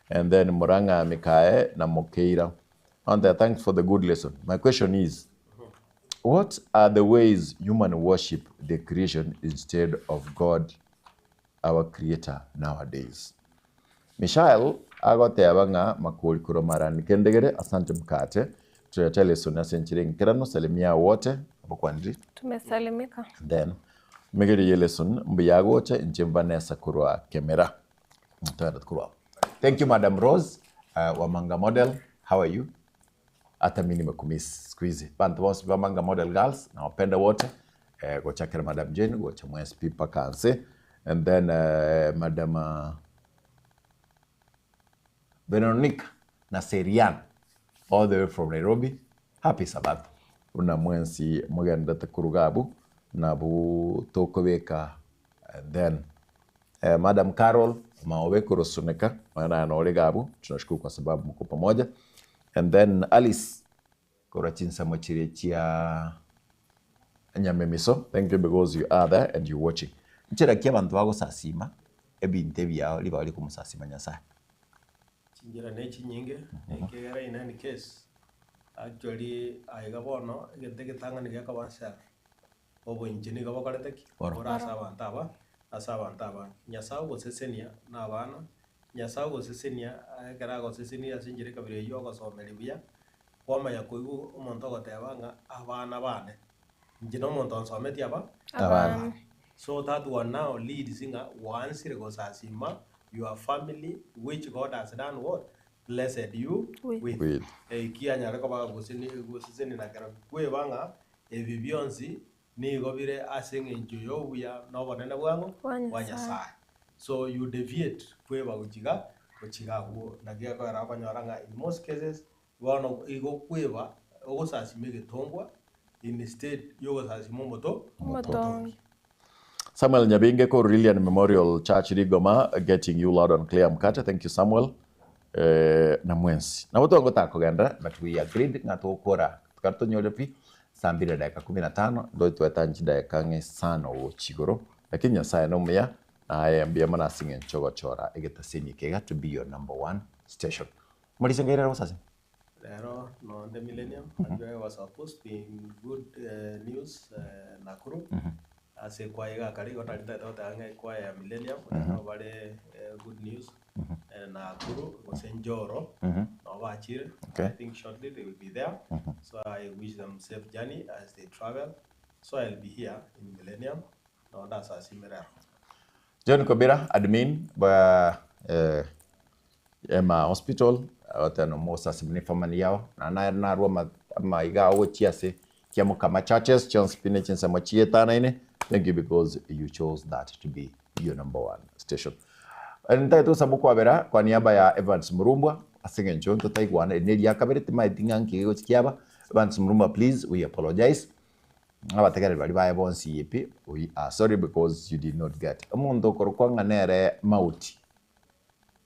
and then Murang'a Mikae na Mokeira. And thanks for the good lesson. My question is, what are the ways human worship the creation instead of God our creator nowadays? Michael agoteba ng'a makori korwa marani kendegere asante mkate tuleta lesson ase enchera enkerano salimia wote abakwaniri Tumesalimika. and then megeri ye lesson mbuya gocha inche Vanessa korwa Kemera Twende korwa. Thank you Madam Rose Wamanga model how are you? Hata mimi nimekumiss siku hizi. Bantu bonsi Wamanga model girls nawapenda wote. Gochakera Madam Jane gocha mwesp mpaka anse and then Madam Veronica na Serian all the way from Nairobi. Happy Sabbath. Una mwensi mugendete kurugabu nabu tokobeka and then Madam Carol maobe kurusuneka maana na gabu tunashukuru kwa sababu mko pamoja and then Alice korachinsa mochire chia nyamemiso thank you because you are there and you watching nchera kia bantu bagosasima ebinto ebiao riba bari komosasima Nyasaye Chinchera ne chinyinge, ekegera in any case, actually aiga bono egento egetang'ani gekoba self, oboinche nigo bokorete ki? Oro. Bore ase abanto aba, ase abanto abange. Nyasaye ogosesenia na abana, Nyasaye ogosesenia ekero agosesenia ase enchera ekabira eywo ogosomeria buya, kwamanya koigwa omonto ogoteba ng'a abana bane, inche na omonto onsometie aba Abana. So that one now leads ng'a wansire gosasima your family which God has done what? Blessed you With. with. With. Ekianyare koba goseseni na kero kweba ng'a ebi bionsi nigo bire ase eng'encho ya obuya na obonene bwang'o Bwa bwa Nyasaye. Nyasaye. So you deviate kweba gochiga gochiga abwo naki ekogera okonyora ng'a in most cases bono igo kweba ogosasima egetongwa instead ya ogosasima omoto Omotongi. Samuel Nyabinge ko Lilian Memorial Church Rigoma getting you loud and clear mkate thank you Samuel na mwensi nabo twagotaka kogenda but we agreed ng'a togokora tukari tonyore pi saa mbili na dakika 15 ndo twetanchi dakika ng'e sana gochigoro lakini Nyasaye nomuya naye mbuya mono ase eng'encho ogochora egetaseni eke iga to be your number one station Morise nkairera gosase Rero nonde Millennium actually I was supposed to be in good news Nakuru ase ekwaya iga kare igo nari ntagete goteba ng'a ekwaya ya Millennium nabo bare good news Nakuru gose Njoro nabo bachire I think shortly they will be there so I wish them safe journey as they travel so I'll be here in Millennium. Nabo ndasasime rero. John Kobira, admin bwa eh, Ema Hospital, agoteba nomosasimi ne family yao, na naye narwe ama- amaiga ao gochia ase Kiamokama churches chionsi pi ne chinsemo chietanaine. Thank you because you chose that to be your number one station. Ntagete gosaba okwabera kwa niaba ya Evans Murumbwa ase eng'encho ntotaigwana eri neria kabere timaeti ng'a nki gegochi kiaba. Evans Murumbwa please we apologize. Abategereri baria baye bonsi pi we are sorry because you did not get. Omonto okorokwa ng'a nere Mauti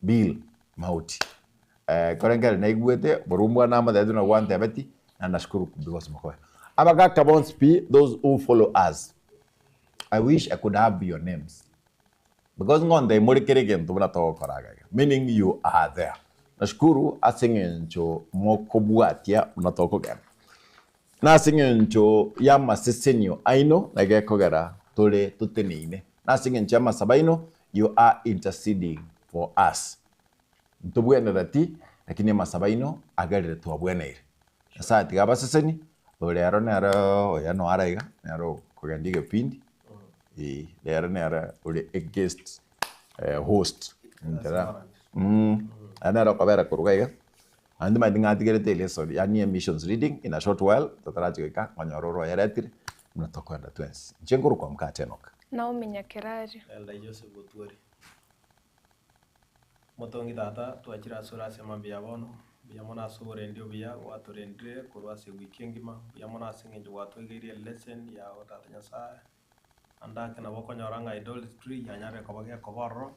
Bill Mauti. Eh, korengeri naigwete Murumbwa namotebeti buna gwantebeti na nashukuru because mokoe. Abagaka bonsi pi those who follow us I wish I could have your names because ng'onde more kere egento buna togokora iga iga meaning you are there. Nashukuru ase eng'encho mokobwatia buna tokogenda. Na ase eng'encho y'amasesenio aino nigo ekogera tore toteneine. Na ase eng'encho y'amasabo aino you are interceding for us. Ntobwenereti lakini amasabo aino agerire twabweneire. Nyasaye tiga abaseseni, oyo rero nere oyo noara iga, nere okogendia egepindi, eh, rero nere ore eguest host enchera ere nere okobera korwa iga iga, naende nimanyete ng'atigerete elesson yaani emissions reading in a short while totarachi goika nkonyora ore oyeretire, buna tokoenda twensi. Inche nkorokwa Mkate Enock. Naomi Nyakerario. Elder Joseph Otwori. Omotongi Tata, twachire asore ase mambia ya bono, mbuya mono ase oborendi obuya gwatorendire korwa ase ewiki engima, mbuya mono ase eng'encho gwatwegeirie elesson yago Tata Nyasaye, naende ake nabo okonyora ng'a idolatry yanyarire koba gekoba ororo,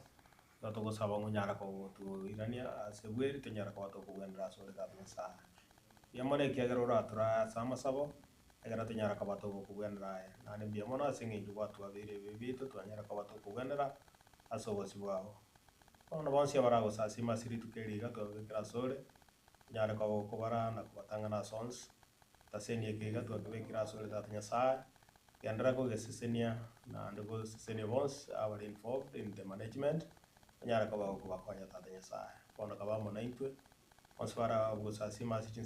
igo togosaba ng'a onyare kogotoirania ase bweri tonyare koba tokogwenera asore Tata Nyasaye. Mbuya mono ekiagera oratorae ase amasabo, ekero tonyare koba togokogwenera aye, naende mbuya mono ase eng'encho gwatwabeire ebibe biaito twanyare koba tokogwenera ase obosio bwao. Bono bonsi abaragosasima ase rituko eri iga twababekire asore, onyare koba okobaraa na kobatang'ana ase onsi. Taseni eke iga twakebekire asore Tata Nyasae, genderera kogesesenia naende gosesenia bonsi abare involved in the management, onyare koba okobakonya Tata Nyasae. Bono kaba amo naintwe, bonsi baragosasima ase chinsa.